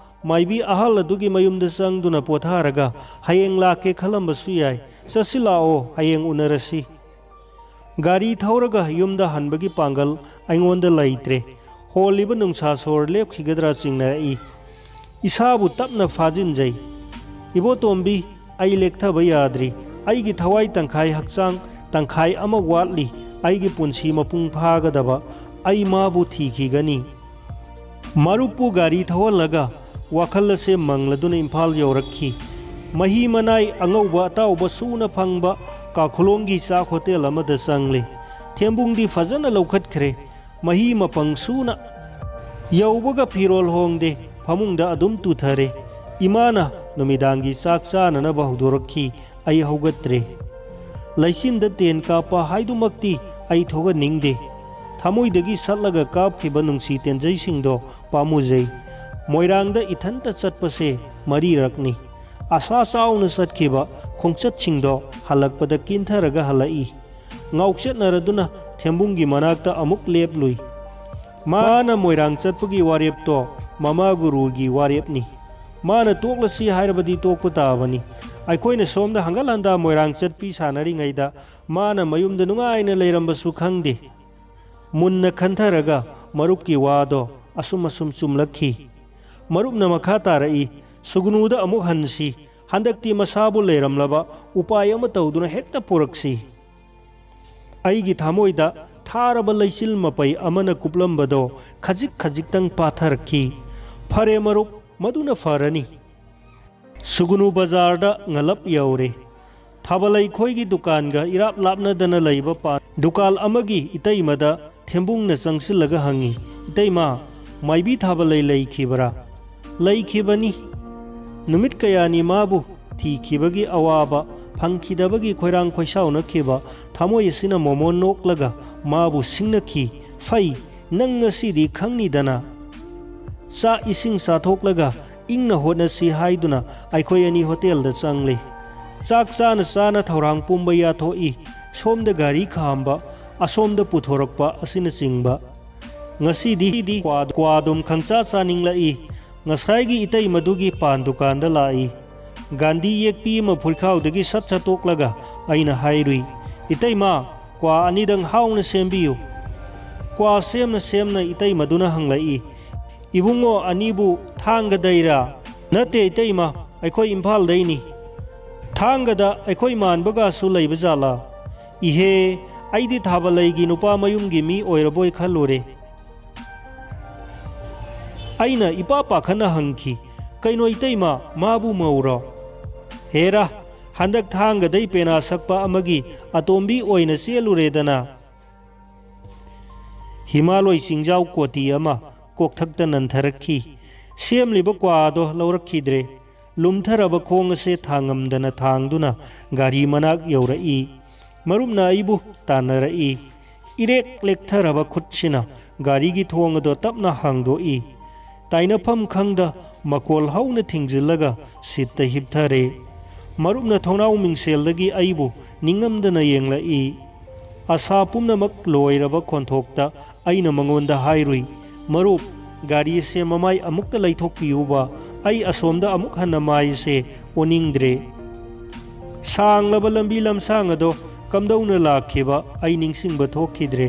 ꯃꯥꯏꯕꯤ ꯑꯍꯜ ꯑꯗꯨꯒꯤ ꯃꯌꯨꯝꯗ ꯆꯪꯗꯨꯅ ꯄꯣꯊꯥꯔꯒ ꯍꯌꯦꯡ ꯂꯥꯛꯀꯦ ꯈꯜꯂꯝꯕꯁꯨ ꯌꯥꯏ꯫ ꯆꯠꯁꯤ ꯂꯥꯛꯑꯣ, ꯍꯌꯦꯡ ꯎꯅꯔꯁꯤ꯫" ꯒꯥꯔꯤ ꯊꯧꯔꯒ ꯌꯨꯝꯗ ꯍꯟꯕꯒꯤ ꯄꯥꯡꯒꯜ ꯑꯩꯉꯣꯟꯗ ꯂꯩꯇ꯭ꯔꯦ꯫ ꯍꯣꯜꯂꯤꯕ ꯅꯨꯡꯁꯥ ꯁꯣꯔ ꯂꯦꯞꯈꯤꯒꯗ꯭ꯔꯥ ꯆꯤꯡꯅꯔꯛꯏ꯫ ꯏꯁꯥꯕꯨ ꯇꯞꯅ ꯐꯥꯖꯤꯟꯖꯩ꯫ "ꯏꯕꯣꯇꯣꯝꯕꯤ, ꯑꯩ ꯂꯦꯛꯊꯕ ꯌꯥꯗ꯭ꯔꯤ꯫ ꯑꯩꯒꯤ ꯊꯋꯥꯏ ꯇꯪꯈꯥꯏ ꯍꯛꯆꯥꯡ ꯇꯪꯈꯥꯏ ꯑꯃ ꯋꯥꯠꯂꯤ꯫ ꯑꯩꯒꯤ ꯄꯨꯟꯁꯤ ꯃꯄꯨꯡ ꯐꯥꯒꯗꯕ꯫ ꯑꯩ ꯃꯥꯕꯨ ꯊꯤꯈꯤꯒꯅꯤ"꯫ ꯃꯔꯨꯞꯄꯨ ꯒꯥꯔꯤ ꯊꯧꯍꯜꯂꯒ ꯋꯥꯈꯜ ꯑꯁꯦ ꯃꯪꯂꯗꯨꯅ ꯏꯝꯐꯥꯜ ꯌꯧꯔꯛꯈꯤ꯫ ꯃꯍꯤ ꯃꯅꯥꯏ ꯑꯉꯧꯕ ꯑꯇꯥꯎꯕ ꯁꯨꯅ ꯐꯪꯕ ꯀꯥꯈꯨꯂꯣꯡꯒꯤ ꯆꯥꯛ ꯍꯣꯇꯦꯜ ꯑꯃꯗ ꯆꯪꯂꯦ꯫ ꯊꯦꯝꯕꯨꯡꯗꯤ ꯐꯖꯅ ꯂꯧꯈꯠꯈ꯭ꯔꯦ꯫ ꯃꯍꯤ ꯃꯄꯪ ꯁꯨꯅ꯫ ꯌꯧꯕꯒ ꯐꯤꯔꯣꯜ ꯍꯣꯡꯗꯦ, ꯐꯃꯨꯡꯗ ꯑꯗꯨꯝ ꯇꯨꯊꯔꯦ꯫ ꯏꯃꯥꯅ ꯅꯨꯃꯤꯗꯥꯡꯒꯤ ꯆꯥꯛ ꯆꯥꯅꯅꯕ ꯍꯧꯗꯣꯔꯛꯈꯤ꯫ ꯑꯩ ꯍꯧꯒꯠꯇ꯭ꯔꯦ꯫ ꯂꯩꯆꯤꯟꯗ ꯇꯦꯟ ꯀꯥꯞꯄ ꯍꯥꯏꯗꯨꯃꯛꯇꯤ ꯑꯩ ꯊꯣꯛꯍꯟꯅꯤꯡꯗꯦ꯫ ꯊꯃꯣꯏꯗꯒꯤ ꯁꯠꯂꯒ ꯀꯥꯞꯈꯤꯕ ꯅꯨꯡꯁꯤ ꯇꯦꯟꯖꯩꯁꯤꯡꯗꯣ ꯄꯥꯝꯃꯨꯖꯩ꯫ ꯃꯣꯏꯔꯥꯡꯗ ꯏꯊꯟꯇ ꯆꯠꯄꯁꯦ ꯃꯔꯤꯔꯛꯅꯤ꯫ ꯑꯁꯥ ꯆꯥꯎꯅ ꯆꯠꯈꯤꯕ ꯈꯣꯡꯆꯠꯁꯤꯡꯗꯣ ꯍꯜꯂꯛꯄꯗ ꯀꯤꯟꯊꯔꯒ ꯍꯜꯂꯛꯏ꯫ ꯉꯥꯎꯆꯠꯅꯔꯗꯨꯅ ꯊꯦꯝꯕꯨꯡꯒꯤ ꯃꯅꯥꯛꯇ ꯑꯃꯨꯛ ꯂꯦꯞꯂꯨꯏ꯫ ꯃꯥꯅ ꯃꯣꯏꯔꯥꯡ ꯆꯠꯄꯒꯤ ꯋꯥꯔꯦꯞꯇꯣ ꯃꯃꯥ ꯒꯨꯔꯨꯒꯤ ꯋꯥꯔꯦꯞꯅꯤ꯫ ꯃꯥꯅ ꯇꯣꯛꯂꯁꯤ ꯍꯥꯏꯔꯕꯗꯤ ꯇꯣꯛꯄ ꯇꯥꯕꯅꯤ꯫ ꯑꯩꯈꯣꯏꯅ ꯁꯣꯝꯗ ꯍꯪꯒꯠ ꯍꯟꯗꯥ ꯃꯣꯏꯔꯥꯡ ꯆꯠꯄꯤ ꯁꯥꯟꯅꯔꯤꯉꯩꯗ ꯃꯥꯅ ꯃꯌꯨꯝꯗ ꯅꯨꯡꯉꯥꯏꯅ ꯂꯩꯔꯝꯕꯁꯨ ꯈꯪꯗꯦ꯫ ꯃꯨꯟꯅ ꯈꯟꯊꯔꯒ ꯃꯔꯨꯞꯀꯤ ꯋꯥꯗꯣ ꯑꯁꯨꯝ ꯑꯁꯨꯝ ꯆꯨꯝꯂꯛꯈꯤ꯫ ꯃꯔꯨꯞꯅ ꯃꯈꯥ ꯇꯥꯔꯛꯏ, "ꯁꯨꯒꯅꯨꯗ ꯑꯃꯨꯛ ꯍꯟꯁꯤ꯫ ꯍꯟꯗꯛꯇꯤ ꯃꯁꯥꯕꯨ ꯂꯩꯔꯝꯂꯕ ꯎꯄꯥꯏ ꯑꯃ ꯇꯧꯗꯨꯅ ꯍꯦꯛꯇ ꯄꯨꯔꯛꯁꯤ"꯫ ꯑꯩꯒꯤ ꯊꯃꯣꯏꯗ ꯊꯥꯔꯕ ꯂꯩꯆꯤꯜ ꯃꯄꯩ ꯑꯃꯅ ꯀꯨꯞꯂꯝꯕꯗꯣ ꯈꯖꯤꯛ ꯈꯖꯤꯛꯇꯪ ꯄꯥꯊꯔꯛꯈꯤ꯫ "ꯐꯔꯦ ꯃꯔꯨꯞ, ꯃꯗꯨꯅ ꯐꯔꯅꯤ"꯫ ꯁꯨꯒꯅꯨ ꯕꯖꯥꯔꯗ ꯉꯜꯂꯞ ꯌꯧꯔꯦ꯫ ꯊꯥꯕꯂꯩ ꯈꯣꯏꯒꯤ ꯗꯨꯀꯥꯟꯒ ꯏꯔꯥꯞ ꯂꯥꯞꯅꯗꯅ ꯂꯩꯕ ꯄꯥꯟ ꯗꯨꯀꯥꯟ ꯑꯃꯒꯤ ꯏꯇꯩꯃꯗ ꯊꯦꯝꯕꯨꯡꯅ ꯆꯪꯁꯤꯜꯂꯒ ꯍꯪꯉꯤ, "ꯏꯇꯩꯃ, ꯃꯥꯏꯕꯤ ꯊꯥꯕꯂꯩ ꯂꯩꯈꯤꯕꯔꯥ?" "ꯂꯩꯈꯤꯕꯅꯤ꯫ ꯅꯨꯃꯤꯠ ꯀꯌꯥꯅꯤ ꯃꯥꯕꯨ ꯊꯤꯈꯤꯕꯒꯤ ꯑꯋꯥꯕ, ꯐꯪꯈꯤꯗꯕꯒꯤ ꯈꯣꯏꯔꯥꯡ ꯈꯣꯏꯁꯥꯎꯅꯈꯤꯕ ꯊꯃꯣꯏ ꯑꯁꯤꯅ ꯃꯣꯃꯣꯟ ꯅꯣꯛꯂꯒ ꯃꯥꯕꯨ ꯁꯤꯡꯅꯈꯤ꯫ ꯐꯩ, ꯅꯪ ꯉꯁꯤꯗꯤ ꯈꯪꯅꯤꯗꯅ"꯫ ꯆꯥꯛ ꯏꯁꯤꯡ ꯆꯥꯊꯣꯛꯂꯒ ꯏꯪꯅ ꯍꯣꯠꯅꯁꯤ ꯍꯥꯏꯗꯨꯅ ꯑꯩꯈꯣꯏ ꯑꯅꯤ ꯍꯣꯇꯦꯜꯗ ꯆꯪꯂꯦ꯫ ꯆꯥꯛ ꯆꯥꯅ ꯆꯥꯅ ꯊꯧꯔꯥꯡ ꯄꯨꯝꯕ ꯌꯥꯊꯣꯛꯏ꯫ ꯁꯣꯝꯗ ꯒꯥꯔꯤ ꯈꯥꯝꯕ, ꯑꯁꯣꯝꯗ ꯄꯨꯊꯣꯔꯛꯄ ꯑꯁꯤꯅꯆꯤꯡꯕ꯫ ꯉꯁꯤꯗꯤ ꯀ꯭ꯋꯥ, ꯀ꯭ꯋꯥ ꯑꯗꯨꯝ ꯈꯪꯆꯥ ꯆꯥꯅꯤꯡꯂꯛꯏ꯫ ꯉꯁꯥꯏꯒꯤ ꯏꯇꯩꯃꯗꯨꯒꯤ ꯄꯥꯟ ꯗꯨꯀꯥꯟꯗ ꯂꯥꯛꯏ꯫ ꯒꯥꯟꯙꯤ ꯌꯦꯛꯄꯤ ꯑꯃ ꯐꯨꯔꯤꯈꯥꯎꯗꯒꯤ ꯁꯠ ꯁꯠꯇꯣꯛꯂꯒ ꯑꯩꯅ ꯍꯥꯏꯔꯨꯏ, "ꯏꯇꯩꯃ, ꯀ꯭ꯋꯥ ꯑꯅꯤꯗꯪ ꯍꯥꯎꯅ ꯁꯦꯝꯕꯤꯌꯨ"꯫ ꯀ꯭ꯋꯥ ꯁꯦꯝꯅ ꯁꯦꯝꯅ ꯏꯇꯩꯃꯗꯨꯅ ꯍꯪꯂꯛꯏ, "ꯏꯕꯨꯡꯉꯣ ꯑꯅꯤꯕꯨ ꯊꯥꯡꯒꯗꯩꯔꯥ?" "ꯅꯠꯇꯦ ꯏꯇꯩꯃ, ꯑꯩꯈꯣꯏ ꯏꯝꯐꯥꯜꯗꯩꯅꯤ꯫ ꯊꯥꯡꯒꯗ ꯑꯩꯈꯣꯏ ꯃꯥꯟꯕꯒꯁꯨ ꯂꯩꯕ ꯖꯥꯠꯂꯥ?" "ꯏꯍꯦ, ꯑꯩꯗꯤ ꯊꯥꯕꯂꯩꯒꯤ ꯅꯨꯄꯥ ꯃꯌꯨꯝꯒꯤ ꯃꯤ ꯑꯣꯏꯔꯕꯣꯏ ꯈꯜꯂꯨꯔꯦ꯫" ꯑꯩꯅ ꯏꯄꯥ ꯄꯥꯈꯠꯅ ꯍꯪꯈꯤ, "ꯀꯩꯅꯣ ꯏꯇꯩꯃ, ꯃꯥꯕꯨ ꯃꯧꯔꯣ?" "ꯍꯦꯔꯥ, ꯍꯟꯗꯛ ꯊꯥꯡꯒꯗꯩ ꯄꯦꯅꯥ ꯁꯛꯄ ꯑꯃꯒꯤ ꯑꯇꯣꯝꯕꯤ ꯑꯣꯏꯅ ꯆꯦꯜꯂꯨꯔꯦꯗꯅ꯫" ꯍꯤꯃꯥꯂꯣꯏ ꯆꯤꯡꯖꯥꯎ ꯀꯣꯇꯤ ꯑꯃ ꯀꯣꯛꯊꯛꯇ ꯅꯟꯊꯔꯛꯈꯤ꯫ ꯁꯦꯝꯂꯤꯕ ꯀ꯭ꯋꯥꯗꯣ ꯂꯧꯔꯛꯈꯤꯗ꯭ꯔꯦ꯫ ꯂꯨꯝꯊꯔꯕ ꯈꯣꯡ ꯑꯁꯦ ꯊꯥꯡꯉꯝꯗꯅ ꯊꯥꯡꯗꯨꯅ ꯒꯥꯔꯤ ꯃꯅꯥꯛ ꯌꯧꯔꯛꯏ꯫ ꯃꯔꯨꯞꯅ ꯑꯩꯕꯨ ꯇꯥꯟꯅꯔꯛꯏ꯫ ꯏꯔꯦꯛ ꯂꯦꯛꯊꯔꯕ ꯈꯨꯠꯁꯤꯅ ꯒꯥꯔꯤꯒꯤ ꯊꯣꯡ ꯑꯗꯣ ꯇꯞꯅ ꯍꯥꯡꯗꯣꯛꯏ꯫ ꯇꯥꯏꯅꯐꯝ ꯈꯪꯗ ꯃꯀꯣꯜ ꯍꯧꯅ ꯊꯤꯡꯖꯤꯜꯂꯒ ꯁꯤꯠꯇ ꯍꯤꯞꯊꯔꯦ꯫ ꯃꯔꯨꯞꯅ ꯊꯣꯡꯅꯥꯎ ꯃꯤꯡꯁꯦꯜꯗꯒꯤ ꯑꯩꯕꯨ ꯅꯤꯡꯉꯝꯗꯅ ꯌꯦꯡꯂꯛꯏ꯫ ꯑꯁꯥ ꯄꯨꯝꯅꯃꯛ ꯂꯣꯏꯔꯕ ꯈꯣꯟꯊꯣꯛꯇ ꯑꯩꯅ ꯃꯉꯣꯟꯗ ꯍꯥꯏꯔꯨꯏ, "ꯃꯔꯨꯞ, ꯒꯥꯔꯤꯁꯦ ꯃꯃꯥꯏ ꯑꯃꯨꯛꯇ ꯂꯩꯊꯣꯛꯄꯤꯌꯨꯕ, ꯑꯩ ꯑꯁꯣꯝꯗ ꯑꯃꯨꯛ ꯍꯟꯅ ꯃꯥꯏꯁꯦ ꯑꯣꯟꯅꯤꯡꯗ꯭ꯔꯦ꯫" ꯁꯥꯡꯂꯕ ꯂꯝꯕꯤ ꯂꯝꯁꯥꯡ ꯑꯗꯣ ꯀꯝꯗꯧꯅ ꯂꯥꯛꯈꯤꯕ ꯑꯩ ꯅꯤꯡꯁꯤꯡꯕ ꯊꯣꯛꯈꯤꯗ꯭ꯔꯦ꯫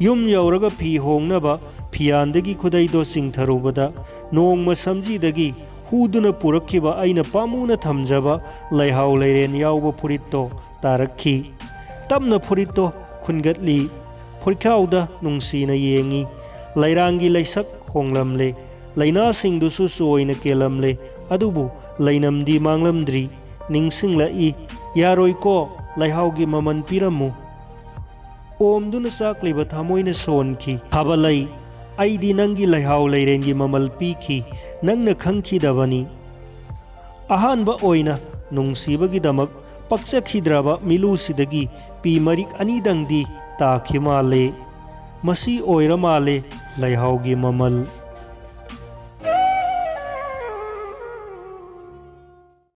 ꯌꯨꯝ ꯌꯧꯔꯒ ꯐꯤ ꯍꯣꯡꯅꯕ ꯐꯤꯌꯥꯟꯗꯒꯤ ꯈꯨꯗꯩꯗꯣ ꯆꯤꯡꯊꯔꯨꯕꯗ, ꯅꯣꯡꯃ ꯁꯝꯖꯤꯗꯒꯤ ꯍꯨꯗꯨꯅ ꯄꯨꯔꯛꯈꯤꯕ ꯑꯩꯅ ꯄꯥꯝꯃꯨꯅ ꯊꯝꯖꯕ ꯂꯩꯍꯥꯎ ꯂꯩꯔꯦꯟ ꯌꯥꯎꯕ ꯐꯨꯔꯤꯠꯇꯣ ꯇꯥꯔꯛꯈꯤ꯫ ꯇꯞꯅ ꯐꯨꯔꯤꯠꯇꯣ ꯈꯨꯟꯒꯠꯂꯤ꯫ ꯐꯨꯔꯤꯠꯈꯥꯎꯗ ꯅꯨꯡꯁꯤꯅ ꯌꯦꯡꯉꯤ꯫ ꯂꯩꯔꯥꯡꯒꯤ ꯂꯩꯁꯛ ꯍꯣꯡꯂꯝꯂꯦ꯫ ꯂꯩꯅꯥꯁꯤꯡꯗꯨꯁꯨ ꯆꯣꯏꯅ ꯀꯦꯜꯂꯝꯂꯦ꯫ ꯑꯗꯨꯕꯨ ꯂꯩꯅꯝꯗꯤ ꯃꯥꯡꯂꯝꯗ꯭ꯔꯤ꯫ ꯅꯤꯡꯁꯤꯡꯂꯛꯏ꯫ "ꯌꯥꯔꯣꯏꯀꯣ, ꯂꯩꯍꯥꯎꯒꯤ ꯃꯃꯜ ꯄꯤꯔꯝꯃꯨ꯫" ꯑꯣꯝꯗꯨꯅ ꯆꯥꯛꯂꯤꯕ ꯊꯃꯣꯏꯅ ꯁꯣꯟꯈꯤ꯫ "ꯊꯥꯕꯂꯩ, ꯑꯩꯗꯤ ꯅꯪꯒꯤ ꯂꯩꯍꯥꯎ ꯂꯩꯔꯦꯟꯒꯤ ꯃꯃꯜ ꯄꯤꯈꯤ, ꯅꯪꯅ ꯈꯪꯈꯤꯗꯕꯅꯤ꯫" ꯑꯍꯥꯟꯕ ꯑꯣꯏꯅ ꯅꯨꯡꯁꯤꯕꯒꯤꯗꯃꯛ ꯄꯛꯆꯈꯤꯗ꯭ꯔꯕ ꯃꯤꯂꯨꯁꯤꯗꯒꯤ ꯄꯤ ꯃꯔꯤꯛ ꯑꯅꯤꯗꯪꯗꯤ ꯇꯥꯈꯤ ꯃꯥꯜꯂꯦ꯫ ꯃꯁꯤ ꯑꯣꯏꯔ ꯃꯥꯜꯂꯦ ꯂꯩꯍꯥꯎꯒꯤ ꯃꯃꯜ꯫